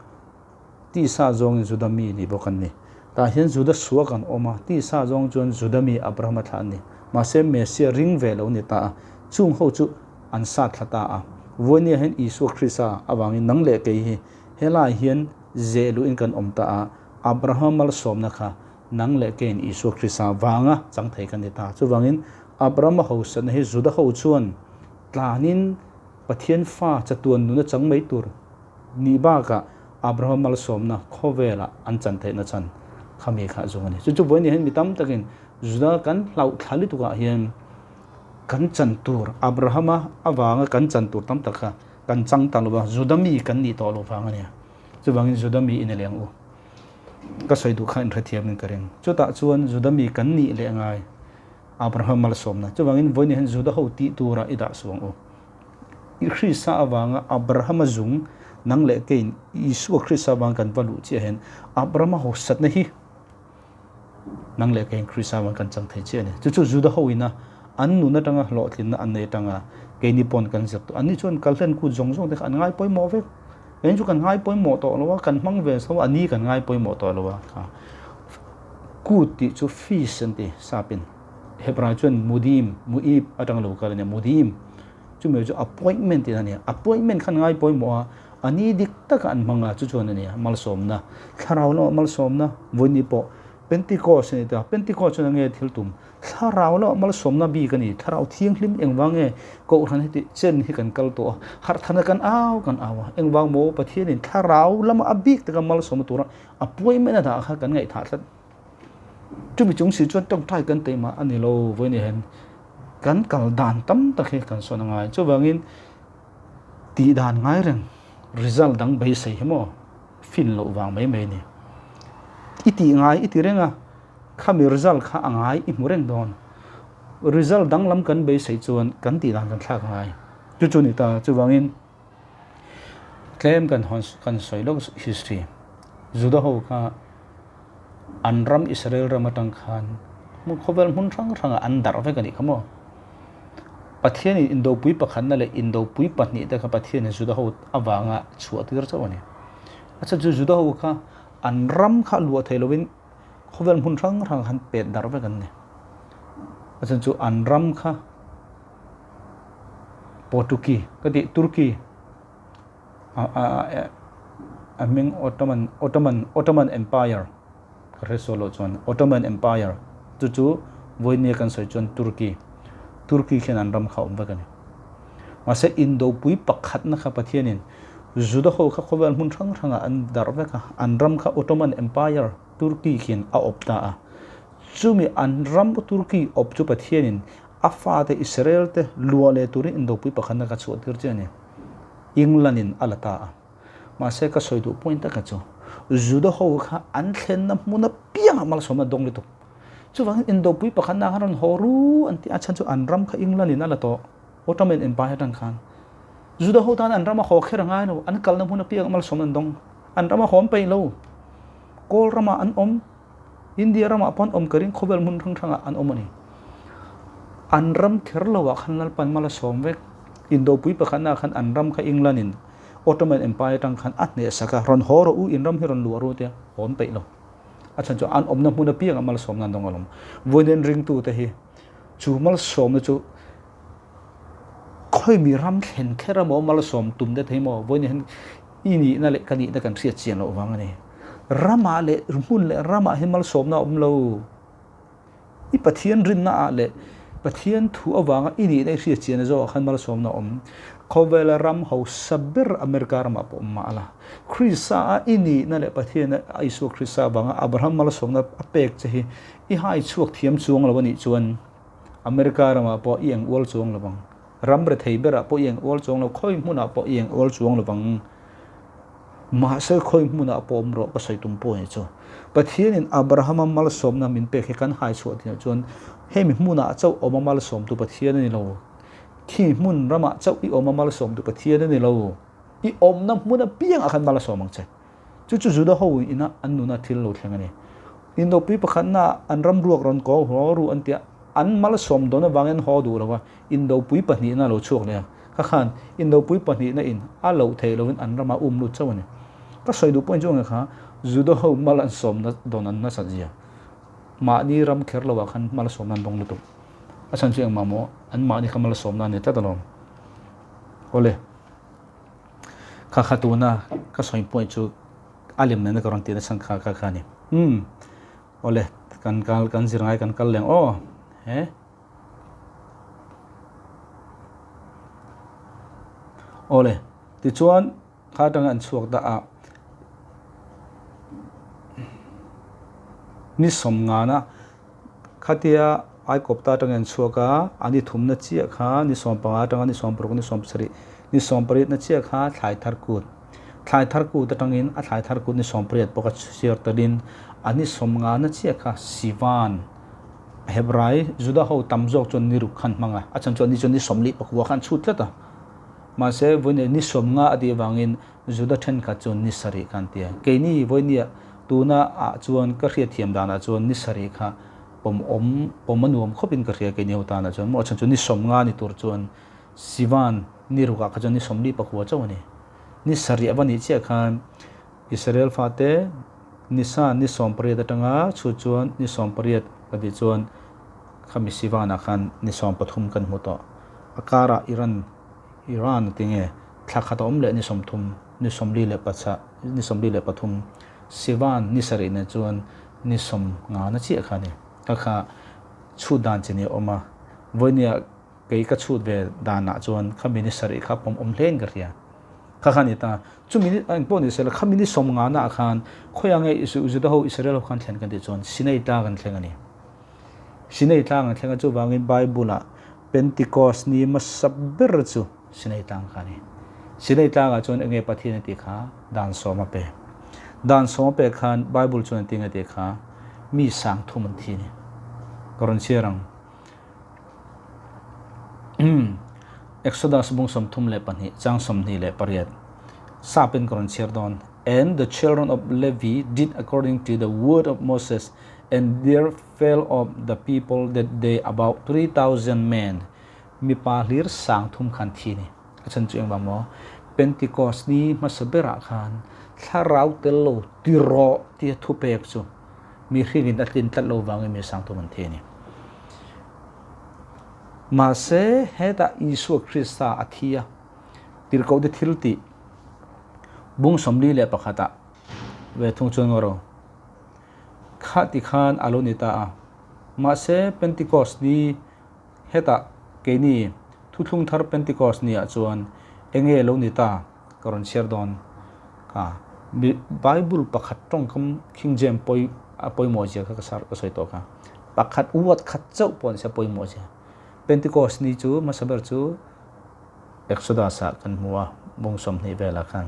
Tisa zawngin Juda mi nih bawk an ni. Tah hian Juda suak an awm a, tisa zawng chuan Juda mi Abrahama thlah an ni. Mahse Messiah ring ve lo ni ta a, chung ho chu an sat thla ta a. Vawinia hian Isua Krista avangin nang leh kei hi helaiah hian zeh luhin kan awm ta a, Abrahama malsawmna kha nang leh keiin Isua Krista vanga chang thei kan ni ta. Chuvangin Abrahama hausatna hi Juda ho chuan tlanin Pathian fa chatuan nuna chang mai tur nih bakah Abrahama malsawmna khawvelah an chan theihna chhan kha mi kha zung a ni. Chu chu vawiin hian mi tam takin Juda kan hlauh thla lutukah hian kan chan tur Abrahama avanga kan chan tur tam tak kha kan chang ta lo va, Juda mi kan nih tawh lo vang a nia. Chuvangin Juda mi in i leng u. Ka sawi duh kha inhrethiamin ka ring. Chutah chuan Juda mi kan nih leh ngai Abraham malsawmna. Chuvangin vawiin hian Juda ho tih turah i dah suang u. I Krista avanga Abrahama zung nang leh keiin Isua Krista avanga kan va luh chiah hian Abrahama hausatna hi nang leh keiin Krista avanga kan chang thei chiah a ni. Chu chu Juda ho ina an nun atanga hlawhtlinna an nei atanga keini pawn kan zir tawh. Anni chuan kalhlen kut zawng zawng te kha an ngai pawimawh vek. Keiin chu kan ngai pawimawh tawh lo a, kan hmang ve so a, ni kan ngai pawimawh tawh lo a. Kut tih chu feast an ti sapin. Hebrai chuan mudim, muib atanga lo kal a nia, mudim. Chumi chu appointment tih a nia. Appointment khan ngai pawimawh a, a ni dik taka an hmang a, chu chuan a nia malsawmna, thlarau lamah malsawmna, vawiin pawh Pentecost a ni ta. Pentecost chuan enge thil tum? Thlarau lamah malsawmna bik a ni. Thlarau thianghlim engvang nge Kohhran heti chen hi kan kal tawh a, harhthana kan au kan au a, engvang maw Pathianin thlarau lama a bik taka malsawmna tura appointment a dah kha kan ngaihthah tlat. Chumi chung si chuan tawngtai kan teimah a ni lo vawiin hian kan kal dan tam tak hi kan sawn a ngai. Chuvangin tih dan ngai reng result dang beisei hi maw fin loh vang mai mai a ni. I tih ngai i ti reng a, khami result kha a ngai i hmu reng dawn. Result danglam kan beisei chuan kan tih dan kan thlak a ngai. Chu chu a ni ta. Chuvangin. Tlem kan hawn kan sawi lawk history Juda ho kha an ram Israel ram atang khan hmun khawvel hmun hrang hrangah an darh vek a nih kha maw. Pathianin indopui pakhatna leh indopui pahnih te kha Pathianin Juda ho avanga chhuah tir chauh a ni. A chhan chu Juda ho kha an ram kha luah thei lovin khawvel hmun hrang hrangah khan pet darh vek an ni. A chhan chu an ram kha Portuki ka tih Turkey a hming Ottoman Ottoman Ottoman Empire ka hre sawi loh chuan Ottoman Empire chu chu vawinia kan sawi chuan Turkey Turkey khian an ram kha a awm vek a ni. Mahse indopui pakhatna kha Pathianin Juda ho kha khawvel hmun hrang hrangah an darh vek a, an ram kha Ottoman Empire Turkey khian a awp ta a. Chumi an ram Turkey awp chu Pathianin A fate Israel te luah leh turin indopui pakhatna ka chhuah tir che a ni. England in a la ta a. Mahse ka sawi duh point taka chu Juda ho kha an thlenna hmun apiangah malsawmna dawng lutuk. Chuvangin indopui pakhatna khan rawn haw ru an tih a chhan chu an ram kha England in a la tawh. Ottoman Empire atang khan. Juda ho tan an ram a haw kher a ngai lo. An kalna hmun apiangah malsawmna an dawng. An ram a haw an peih lo. Kawl ramah an awm. India ramah pawh an awm ka ring, khawvel hmun hrang hrangah an awm a ni. An ram kher loah khan Lalpan mal a sawm vek. Indopui pakhatnaah khan an ram kha England in Ottoman Empire atang khan a hnehsak a, rawn haw rawh u, in ram hi rawn luah ru tia haw an peih lo. A chhan chu an awmna hmun apiangah malsawmna an dawng alawm. Vawiin ringtute hi chu malsawmna chu Khawimi ram thlen kher emaw malsawm tum te thei maw vawiin hian i nihna leh ka nihna kan hriat chian loh vang a ni. Ramah leh hmun leh ramah hian malsawmna a awm lo. I Pathian rinna ah leh Pathian thu avanga i nihna i hriat chian zawkah khan malsawmna a awm. Khawvela ram hausa ber America ramah pawh awm mah la. Krista a i nihna leh Pathian a Isua Krista avanga Abraham malsawmna a pek che hi i hai chhuak thiam chuang lo a nih chuan America ramah pawh i eng ual chuang lo vang. Ram rethei berah pawh i eng ual chuang lo, khawi hmunah pawh i eng ual chuang lo vang. Mahse khawi hmunah pawh awm rawh ka sawi tum pawh ni chu. Pathianin Abrahama malsawmna min pek hi kan hai chhuah thinah chuan hemi hmunah chauh awma malsawmtu Pathian a ni lo. Khi hmun ramah chauh i awma malsawmtu Pathian a ni lo. I awmna hmun apiangah khan malsawm ang che. Chu chu Juda ho ina an nuna thil lo thleng a ni. Indopui pakhatna an ram ruak rawn ko haw ru an tia, an malsawm dawn avangin an haw duh lo va, Indopui pahnihna a lo chhuak leh a. Kha khan Indopui pahnihna in a loh theih lovin an ramah um lut chauh a ni. Ka sawi duh pawhin chu ang kha Juda ho mal an sawmna dawn an nasat zia. Mahni ram kher lovah khan malsawmna an dawng lutuk. A chhan chu engmah maw? An mahni kha malsawmna a ni tlat alawm. Awle. Kha kha tuna ka sawi point chu a lem nena ka rawn tih nachhan kha kha kha a ni. Umm awle kan kal kan zir ngai kan kal leng aw he. Awle tichuan kha atanga an chhuak ta a ni sawmngana Khatia Aikawpta atangin an chhuak a, a ni thumna chiah kha ni 15 atanga ni 16, ni 17, ni 18 na chiah kha thlai thar kut. Thlai thar kut atangin a thlai thar kut ni 18 pawh kha chhiar telin a ni 50 na chiah kha Sivan, Hebrai, Juda ho tam zawk chuan ni ruk khan hmang a, a chhan chuan ni chuan ni 44 khan chhut tlat a. Mahse, vawiin ni 50 a tih avangin Juda thenkhat chuan ni sarih kha an ti a. Keini vawinia tuna ah chuan ka hriatthiam danah chuan ni sarih kha pawm awm pawm a nuam khawpin ka hria keini ho tanah chuan maw a chhan chu ni 50 ni tur chuan Sivan ni rukah kha chuan ni 44 chauh a ni. Ni sarih a va nih chiah khan Israel fate Nisan ni 18 atanga chhut chuan ni 18 ka tih chuan khami Sivan ah khan ni 13 kan hmu tawh. A karah Iran Iran a ti nge? Thla khat a awm leh ni 30, ni 43, ni 43, Sivan ni sarih nen chuan ni 50 na chiah kha a ni. Ka kha chhut dan chi ni a awm a, vawinia kei ka chhut ve danah chuan khami ni sarih kha pawm awm hlein ka hria. Kha kha a ni ta. Chumi ni engpawh ni sela khami ni 50 naah khan khawiah nge Juda ho Israel ho khan thlen kan tih chuan Sinai tlang an thleng a ni. Sinai tlang an thleng a, chuvangin Bible-ah Pentecost ni hmasa ber chu Sinai tlang kha a ni. Sinai tlangah chuan enge Pathian a tih kha? Dan sawm a pe. Dan sawm a pek khan Bible chuan a ti nge tih kha? Mi sang thum an thi a ni. Ka rawn chhiar ang. Exodus bung 32 chang 28 Sapin ka rawn chhiar dawn. And the children of Levi did according to the word of Moses and there fell of the people that day about 3,000 men, mipa hlir 3000 khan thi ni. A chhan chu engvang maw? Pentecost ni hmasa berah khan thlarau tel lo ti rawh tia thupek chu mi hringin a tlin tlat lo vangin mi 3000 an thi a ni. Mahse, hetah Isua Krista a thi a, tirhkohte thil tih bung 41 ah ve thung chuan ngaw ro. Kha ti khan a lo ni ta a. Mahse, Pentecost ni hetah keini Thuthlung Thar Pentecost ni ah chuan enge lo ni ta ka rawn chhiar dawn kha. Bible pakhat tawngkam King James pawi a pawimawh zia kha ka sawi tawh kha. Pakhat uat khat chauh pawh nise pawimawh zia. Pentecost ni chu hmasa ber chu Exodus ah kan hmu a, bung 20 velah khan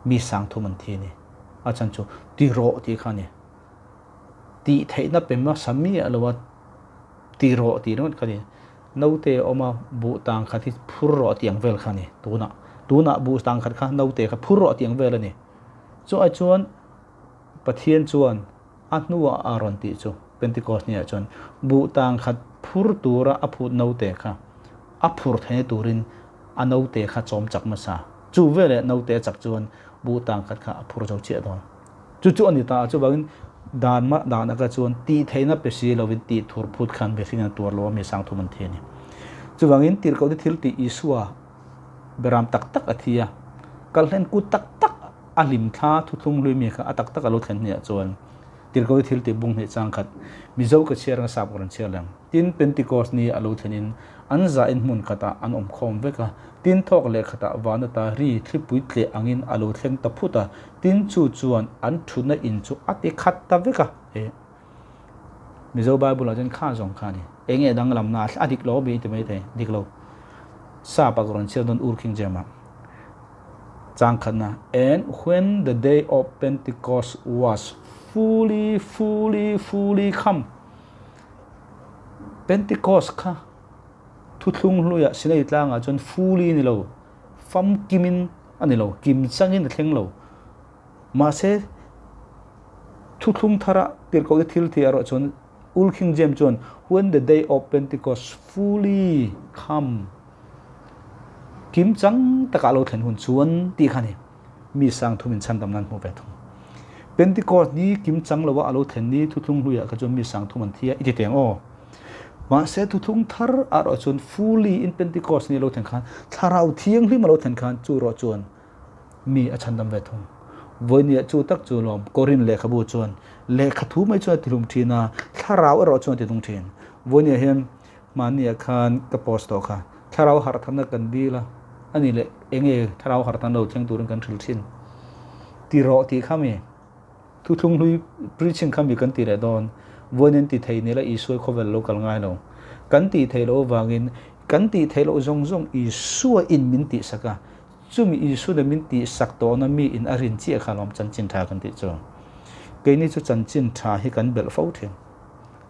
mi 3000 an thi a ni. A chhan chu ti rawh tih kha a ni. Tih theihna pe hmasa miah lo a, ti rawh tih ringawt kha a ni. Naute a awm a, buh tang khat hi phur rawh tih ang vel kha a ni tunah. Tunah buh tang khat kha naute kha phur rawh tih ang vel a ni. Chu ai chuan Pathian chuan a hnuah a rawn tih chu Pentecost niah chuan buh tang khat phur tura a phut naute kha a phur theihna turin a naute kha chawm chak hmasa. Chu veleh naute a chak chuan buh tang khat kha a phur zo chiah dawn. Chu chu a ni ta a, chuvangin dan mah dan aka chuan tih theihna pe si lovin tih thur phut khan mihring an tuar lo a, mi 3000 an thi a ni. Chuvangin tirhkohte thil tih Isua beram tak tak a thi a, kalhlen kut tak tak a hlim thla thuthlung hlui mi kha a tak tak a lo thlen hniah chuan tirhkohte thil tih bung hnih chang khat Mizo ka chhiar anga sap ka rawn chhiar lem. Tin, Pentecost ni a lo thlenin an zain hmun khatah an awm khawm vek a, tin thawk leh khatah van ata ri thlipui tleh angin a lo thleng ta phut a, tin chu chuan an thutna in chu a ti khat ta vek a. He Mizo Bible ah chuan kha zawng kha a ni. Enge danglamna a dik lo a mi ti mai thei, dik lo. Sap ah ka rawn chhiar dawn Ur King James ah. Chang khatna, And when the day of Pentecost was fully, fully, fully come, Pentecost kha thuthlung hluiah Sinai tlangah chuan fully ni lo, famkimin a ni lo, kim changin a thleng lo. Mahse, thuthlung thara tirhkohte thil tih erawh chuan Old King James chuan When the day of Pentecost fully come, kim chang takah a lo thlen hun chuan tih kha a ni. Mi 3000 in chhandam nan hmuh ve thung. Pentecost ni kim chang lo a alo thlen ni thuthlung hluiah kha chuan mi 3000 an thi a, i ti teng aw. Mahse thuthlung thar ah erawh chuan fully in Pentecost ni alo thlen khan Thlarau Thianghlim alo thlen khan chu erawh chuan mi a chhandam ve thung. Vawinia chu tak chu lawm Korin lehkhabu chuan lehkha thu mai chuan a tihlum thin a, thlarau erawh chuan a ti nung thin. Vawinia hian mahniah khan ka post tawh kha, thlarau harhtharna kan dil a, a nih leh enge thlarau harhtharna lo thleng turin kan hrilh thin ti rawh tih kha mi Thuthlung hlui preaching kha mi kan ti leh dawn. Vawiin an ti thei nila Isua khawvel lo kal ngai lo. Kan tih theih loh avangin kan tih theih loh zawng zawng Isua in min tihsak a, chumi Isua nen min tihsak tawhna mi in a rin chiah kha alawm chanchin tha kan tih chu. Keini chu chanchin tha hi kan belh fo thin.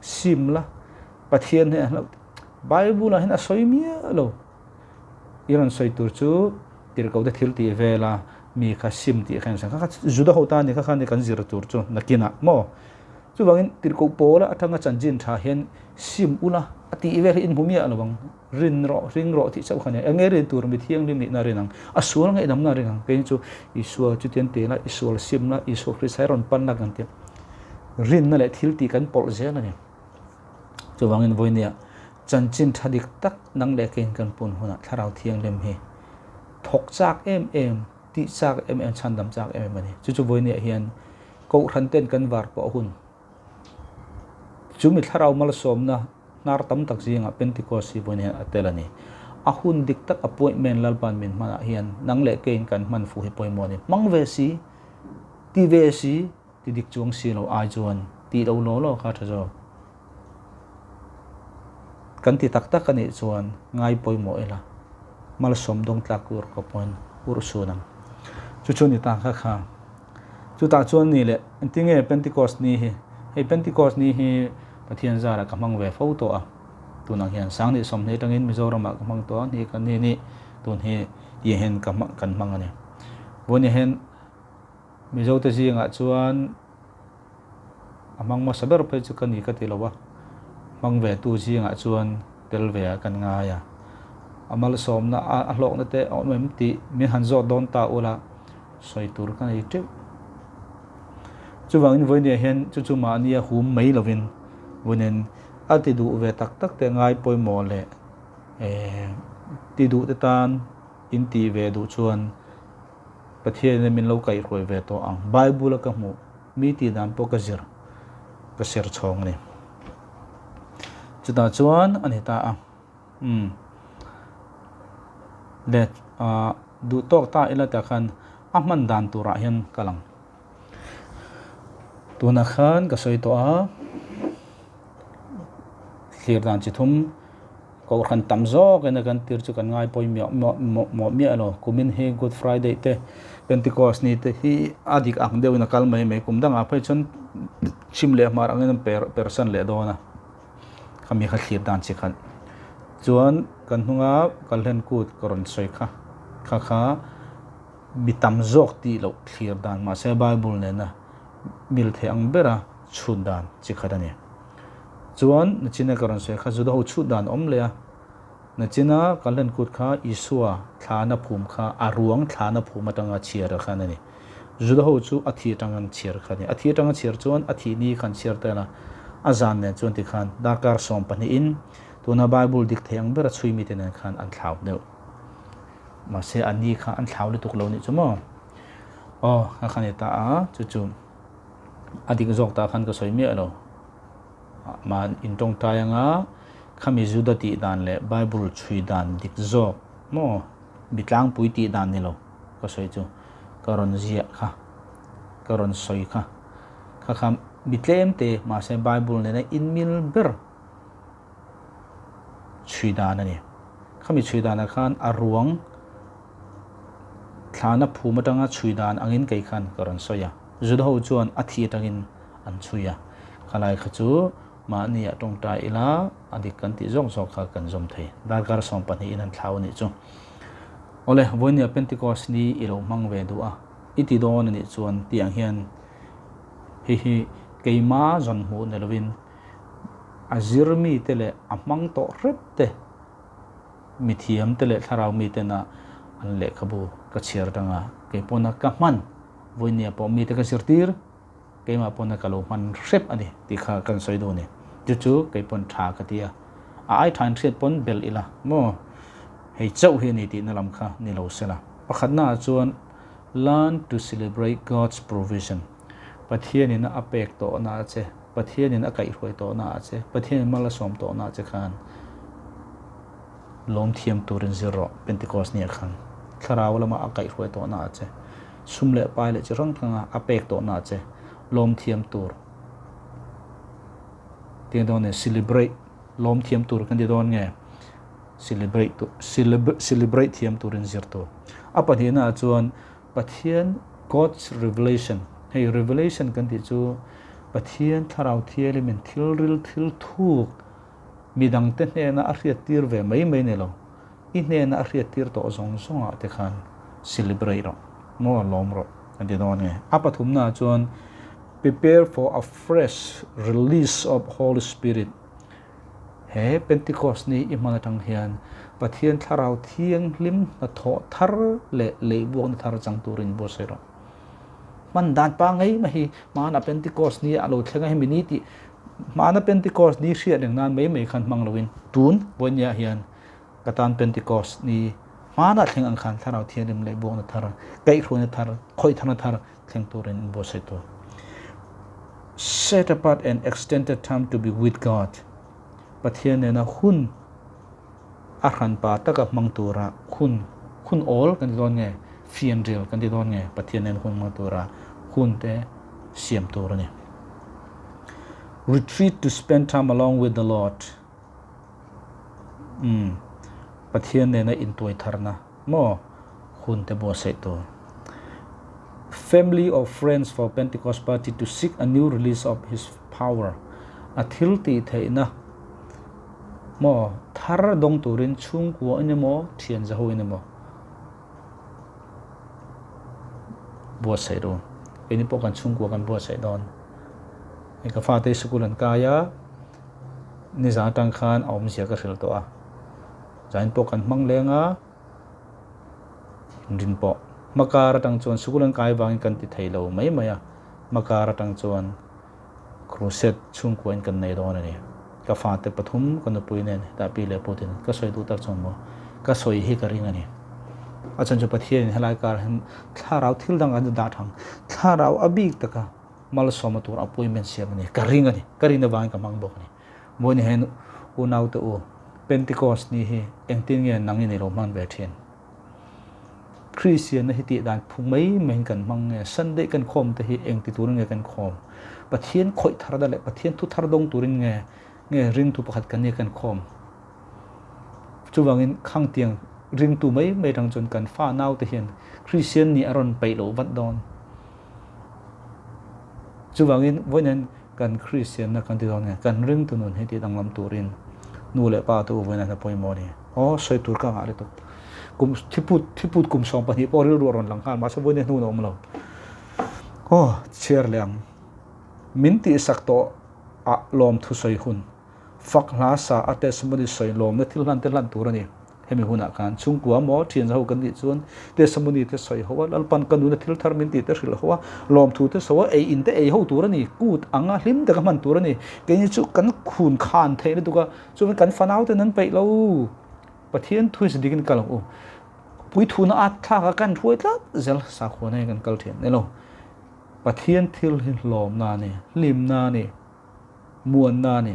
Sim la, Pathian hi a hlauh Bible ah hian a sawi miah lo. I rawn sawi tur chu tirhkohte thil tih vela mi kha sim tih kha in sawi kha kha Juda ho tan ni kha kha ni kan zir tur chu nakinah maw? Chuvangin tirhkoh pawla atanga chanchin tha hian sim ula a tih vel hi in hmu miah lo ang, rin rawh, ring rawh tih chauh kha nia. Enge rin tur mi thianghlim nihna rin ang, a sual ngaihdamna rin ang. Keini chu Isua chutiang ti la, i sual sim la, Isua Krista hi rawn pan la kan tia. Rinna leh thil tih kan pawlh zel a ni. Chuvangin vawinia chanchin tha dik tak nang leh keiin kan pun hunah Thlarau Thianghlim hi thawk chak em em, tih chak em em, chhandam chak em em a ni. Chu chu vawinia hian Kohhran ten kan var pawh hun chumi Thlarau malsawmna hnar tam tak zingah Pentecost hi vawiin hian a tel a ni. A hun dik tak appointment Lalpan min hmanah hian nang leh keiin kan hman fuh hi pawimawh a ni. Hmang ve si, ti ve si. Ti dik chuang si lo ai chuan tih lo law law kha tha zawk. Kan ti tak tak a nih chuan ngai pawimawh ila malsawm dawng tlak tur ka pawn urh sun ang. Chu chu ni ta kha kha. Chutah chuan ni leh engtinge Pentecost ni hi hei Pentecost ni hi Pathian zarah ka hmang ve fo tawh a. Tunah hian Sanghnih 20 atangin Mizoramah ka hmang tawh a ni ka ni ni tun hi tih hian ka hmang kan hmang a ni. Vawiin hian Mizote zingah chuan a hmang hmasa ber phei chu ka ni ka ti lo a, hmang ve tu zingah chuan tel ve ah kan ngai a. A malsawmna a hlawkna te a awm em tih min han zawt dawn ta ula sawi tur ka nei teuh. Chuvangin vawinia hian chu chu mahnia hum mai lovin vawiin a ti duh ve tak tak te ngai pawimawh leh ti duh te tan in tih ve duh chuan Pathianin min lo kaihhruai ve tawh ang. Bible a ka hmuh mi tih dan pawh ka zir ka ser chhawng a ni. Chutah chuan a ni ta a. Umm. Le ah duh tawk ta ila tah khan a hman dan turah hian ka lang. Tunah khan ka sawi tawh a, thlir dan chi thum. Kohhran tam zawk ina kan tir chu kan ngai pawi miah mawh miah lo. Kumin hi Good Friday te, Pentecost ni te hi a dik ang deuhin a kal mai mai. Kum dangah phei chuan chhim leh hmar angin an per persan leh dawn a. Khami kha thlir dan chi khat. Chuan kan hnunga Kalhlen kut ka rawn sawi kha kha kha mi tam zawk tih loh thlir dan mahse Bible nena mil thei ang bera chhut dan chi khat a ni. Chuan nachina ka rawn sawi kha Juda ho chhut dan awm leh a, nachina kan hlen kut kha Isua thlana phum kha a ruang thlana phum atanga chhiar khan a ni. Juda ho chu a thi atanga an chhiar kha a ni. A thi atanga chhiar chuan a thih ni kha an chhiar tel a, a zan nen chuan tikhan darkar 12 in tuna Bible dik thei ang bera chhui mite nen khan an thlau deuh. Mahse a ni kha an thlau lutuk lo nih chu maw? Aw, kha kha ni ta a, chu chu. A dik zawk tah khan ka sawi miah lo. Mah in tawngtai anga khami Juda tih dan leh Bible chhui dan dik zawk maw mi tlangpui tih dan ni lo ka sawi chu ka rawn ziah kha ka rawn sawi kha kha kha mi tlem te mahse Bible nena in mil ber chhui dan a ni. Khami chhui danah khan a ruang Thlana phum atanga chhui dan angin kei khan ka rawn sawi a, Juda ho chuan a thi atangin an chhui a, khalai kha chu mahni ah tawngtai ila a dik kan tih zawk zawk kha kan zawm thei. Darkar 12 in an thlau a nih chu. Awle, vawinia Pentecost ni i lo hmang ve duh a, i ti dawn a nih chuan tiang hian hei hi keima zawn hmuh ni lovin a zir mite leh a hmang tawh hrep te Mithiam te leh thlarau mitena an lehkhabu ka chhiar atanga kei pawna ka hman vawinia pawh mite ka zirtir keimah pawna ka lo hman hrep a ni tih kha kan sawi duh a ni. Chu chu kei pawn tha ka ti a, a ai tha in hriat pawn belh ila maw hei chauh hi a ni tihna lam kha ni lo se la. Pakhatnaah chuan. Learn to celebrate God's provision. Pathianin a pek tawhna a che, Pathianin a kaihhruai tawhna a che, Pathianin mal a sawm tawhna a che khan lawm thiam turin zir rawh Pentecost nia khan. Thlarau lama a kaihhruai tawhna a che, sum leh pai leh chi hrang hranga a pek tawhna a che, lawm thiam tur Tinge dawn nge celebrate lawm thiam tur kan ti dawn nge celebrate tur celebrate thiam turin zir tur. A pahnihna ah chuan Pathian God's revelation hei revelation kan tih chu Pathian thlarau thianghlimin thil ril thil thuk midangte hnena a hriattir ve mai mai ni lo i hnena a hriattir tawh zawng zawng ah te khan celebrate rawh maw lawm rawh kan ti dawn nge. A pathumna ah chuan Prepare for a fresh release of Holy Spirit He Pentecost ni i hman atang hian Pathian Thlarau Thianghlim hnathawh thar leh leihbuakna thar chang turin buatsaih rawh. Hman dan pa ngei mai hi hmana Pentecost ni a lo thleng a hemi ni tih hmana Pentecost ni hriat reng nan mai mai khan hmang loin tun vawinia hian ka tan Pentecost ni hmana thleng ang khan Thlarau Thianghlim leihbuakna thar, kaihhruaina thar, khawih tharna thar thleng turin in buatsaih tur. Set apart an extended time to be with God. Pathian nena hun a hranpa taka hmang tura hun hun awl kan ti dawn nge, fianrial kan ti dawn nge, Pathian nen hun hmang tura hun te siam tur a ni. Retreat to spend time along with the Lord. Umm Pathian nena intuai tharna maw hun te buatsaih tur. Family or friends for Pentecost party to seek a new release of his power A thil tih theihna maw thar dawng turin chhungkua in emaw thian zaho in emaw buatsaih ru. Keini pawh kan chhungkua kan buatsaih dawn. Hei ka fate sikul an kai a. Nizan atang khan a awmzia ka hrilh tawh a, zain pawh kan hmang leng a, inrin pawh hmakar atang chuan sikul an kai vangin kan ti thei lo mai mai a, hmakar atang chuan crusade chhungkua in kan nei dawn a ni. Ka fate pathum ka nupui nen hetah pi leh pu ten ka sawi duh tak chuan maw ka sawi hi ka ring a ni. A chhan chu Pathianin helai karah hian thlarau thil dang an dah thang, thlarau a bik taka Malsawma tur appointment siam a ni. Ka ring a ni. Ka rin avangin ka hmang bawk a ni. Vawiin hian unaute u, Pentecost ni hi engtin nge nang in i lo hman ve thin? Kristianna hi tih dan phu mai maiin kan hmang nge? Sunday kan khawm te hi engti turin nge kan khawm? Pathian khawih tharna leh Pathian thu thar dawng turin nge nge ringtu pakhat kan nia kan khawm? Chuvangin khangtiang ringtu mai mai rang chuan kan fa naute hian Kristian nih a rawn peih loh vat dawn. Chuvangin vawiin kan Kristianna kan ti dawn nge, kan ringtu nun hi tih danglam turin nu leh pa te u vawiin an pawimawh a ni. Aw, sawi tur ka ngah lutuk. Kum thiput thiput kum 12 pawh rilru a rawn lang nghal mahse vawiin hnun a awm lo. Aw, chhiar leh ang. Min tihsak tawh ah lawmthu sawi hun. Fak hla sa a testimony sawi lawmna thil hlan te hlan tur a ni. Hemi hunah khan chhungkua maw thian ho kan nih chuan testimony te sawi ho a, Lalpan ka nuna thil thar min tih te hrilh ho a, lawmthu te sawi a, ei in te ei ho tur a ni, kut anga hlim taka hman tur a ni. Keini chu kan khun khan theih lutuk a, chuan kan fanau ten an peih lo. Pathian thu hi dikin kal ang u. Puithuna at thlak a kan hruai tlat zel sakhuana hi kan kal thin ni lo. Pathian thil hi hlawmna a ni, hlimna a ni, muanna a ni.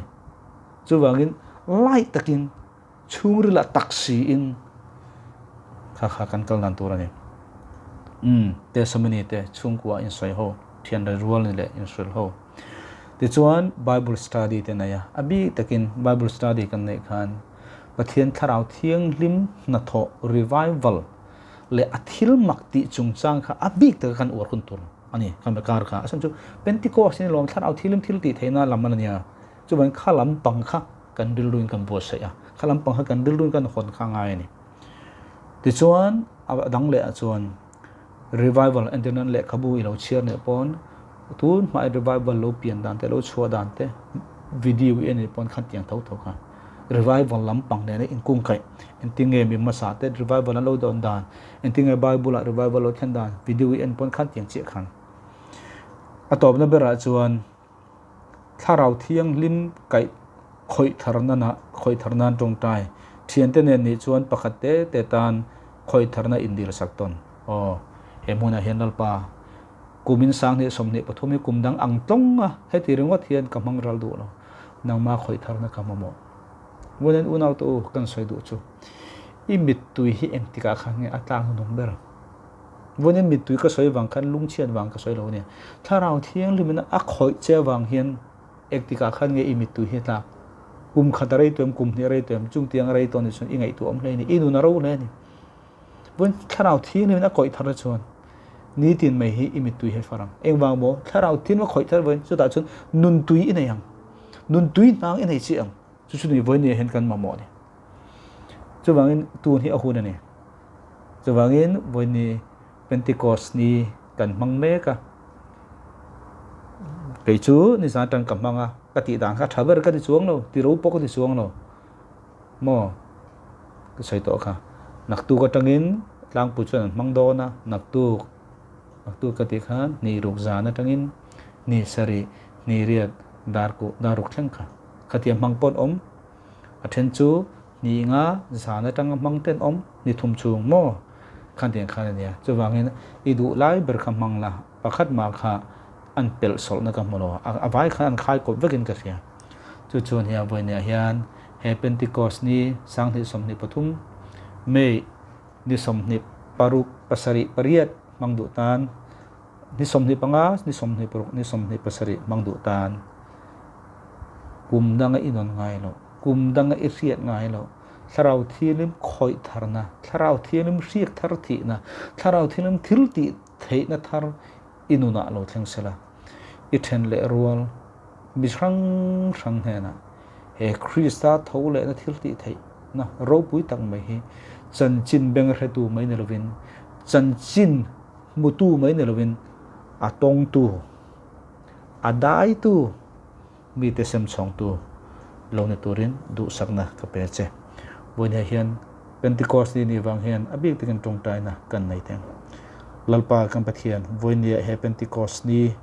Chuvangin lai takin Chhungril ah tak si in kha kha kan kal dan tur a ni. Umm, testimony te chhungkua in sawi ho, thian rei rual ni leh in hrilh ho. Tichuan Bible study te nei a, a bik takin Bible study kan neih khan Pathian Thlarau Thianghlim hnathawh revival leh a thil mak tih chungchang kha a bik taka kan uar hun tur a ni. Kan kar kha a chhan chu Pentecost in lawm Thlarau Thianghlim thil tih theihna lam a nia. Chuvan kha lampang kha kan rilruin kan buatsaih a, kha lampang kha kan rilruin kan hawn kha a ngai a ni. Tichuan a dang leh ah chuan revival entir nan lehkhabu i lo chhiar nih pawn tun hmai revival lo pian dan te lo chhuah dan te video i en nih pawn kha tiang tho tho kha revival lampang nena inkungkaih engtin nge mi hmasa te revival an lo dawn dan engtin nge bible ah revival lo thlen dan video i en pawn khan tiang chiah khan a tawpna berah chuan Thlarau Thianghlim kaih khawih thar nana khawih thar nan tawngtai thiante nen nih chuan pakhat te te tan khawih tharna indil sak tawn. Aw. He hmunah hian Lalpa, kumin 2023 hi kum dang ang tlawng a, heti ringawt hian ka hmang ral duh lo. Nangma khawih tharna ka mamawh. Vawiin unau te u, kan sawi duh chu, i mittui hi engtikah khan nge a tlak hnunung ber? Vawiin mittui ka sawi vang khan lungchhiat vang ka sawi lo a nia. Thlarau Thianghlimin a khawih che avang hian engtikah khan nge i mittui hi a tlak? Kum khat a rei tawh em, kum hnih a rei tawh em, chungtiang a rei tawh a nih chuan i ngaihtuah awm hle a ni, i nun a ro hle a ni. Vawiin Thlarau Thianghlimin a khawih thar te chuan nitin mai hi i mittui hi a far ang. Engvang maw? Thlarau Thianghlim a khawih thar vawiin chutah chuan nuntui i nei ang. Nuntui hnang i nei chiah ang. Chu chu ni vawiin ni ah hian kan mamawh a ni. Chuvangin tun hi a hun a ni. Chuvangin vawiin ni Pentecost ni kan hmang mek a. Kei chu nizan atang ka hmang a, ka tih dan kha tha ber ka ti chuang lo, ti ro pawh ka ti chuang lo. Maw? Ka sawi tawh kha. Naktuk atangin tlangpui chuan an hmang dawn a, naktuk, naktuk ka tih khan ni ruk zan atangin ni sarih, ni riat, dar kuh, dar ruk thleng kha. Khatia hmang pawh an awm. A then chu ni nga zan atanga hmang te an awm, ni thum chhung maw? Khan tiang khan a nia. Chuvangin i duh lai ber kha hmang la, pakhat mah kha an pelh sawlhna ka hmu lo a, a vai khan an khai kawp vekin ka hria. Chu chuan hia vawinia hian he Pentecost ni 2023 May ni 26 pasarih pariat hmang duh tan ni 25 ni 26 ni 27 hmang duh tan kum danga i nawn ngai loh, kum danga i hriat ngai loh, Thlarau Thianghlim khawih tharna, Thlarau Thianghlim hriak thar thihna, Thlarau Thianghlim thil tih theihna thar i nunah lo thleng sela, i then leh rual mi hrang hrang hnenah he Krista tho lehna thil tih theihna ropui tak mai hi chanchin beng hretu mai ni lovin, chanchin hmutu mai ni lovin a tawngtu, a daitu mite sem chhawngtu lo ni turin duhsakna ka pe che. Vawiinah hian Pentecost ni nih vang hian a bik takin tawngtaina kan nei thei ang. Lalpa kan Pathian, vawiinah he Pentecost ni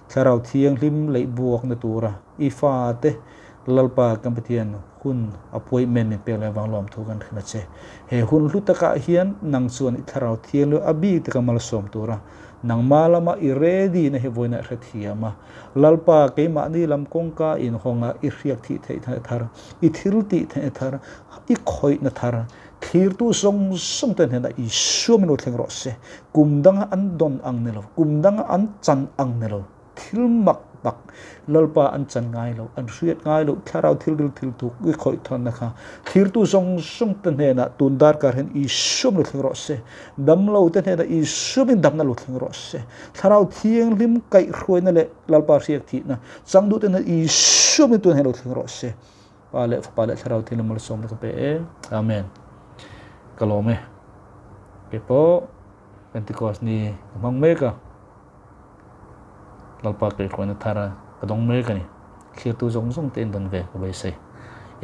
Thlarau Thianghlim leih buakna tura i fate Lalpa kan Pathian hun appointment min pek leh avang lawmthu kan hrilh a che. He hun hlu takah hian nang chuan i Thlarau Thianghlim a bik taka malsawm tura nangma lama i ready na hi vawiinah hrethiam a. Lalpa, keimahni lam kawngka inhawnga i hriak thih theihna thar, i thil tih theihna thar, i khawihna thar, thlirtu zawng zawng te hnenah Isua min lo thleng rawh se. Kum danga an dawn ang ni lo, kum danga an chan ang ni lo, thil mak tak Lalpa an chan ngai lo, an hriat ngai lo, thlarau thil ril thil thuk i khawih thawnna kha thlirtu zawng zawng te hnenah tun darkar hian Isua min lo thleng rawh se. Damlo te hnenah Isua min damna lo thleng rawh se. Thlarau Thianghlim kaihhruaina leh Lalpa hriak thihna changduh te hnenah Isua min tun hian lo thleng rawh se. Pa leh Fapa leh Thlarau Thianghlim malsawmna ka pe e. Amen. Ka lawm e. Kei pawh Pentecost ni ka hmang mek a. Lalpa kaihhruaina thar a ka dawng mek a ni. Thlirtu zawng zawng te in dawn ve ka beisei.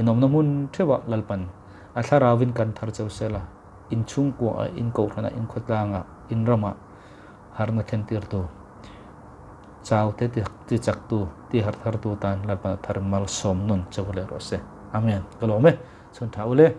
Inawmna hmun theuhah Lalpan a Thlarauvin kan thar cheu sela, in chhungkuaah, in kohhranah, in khawtlangah, in ramah harna thlentirtu, chau te ti chaktu, ti harh thartu tan Lalpan a thar malsawm nun cheu leh rawh se. Amen. Ka lawm e. Chhun tha ule.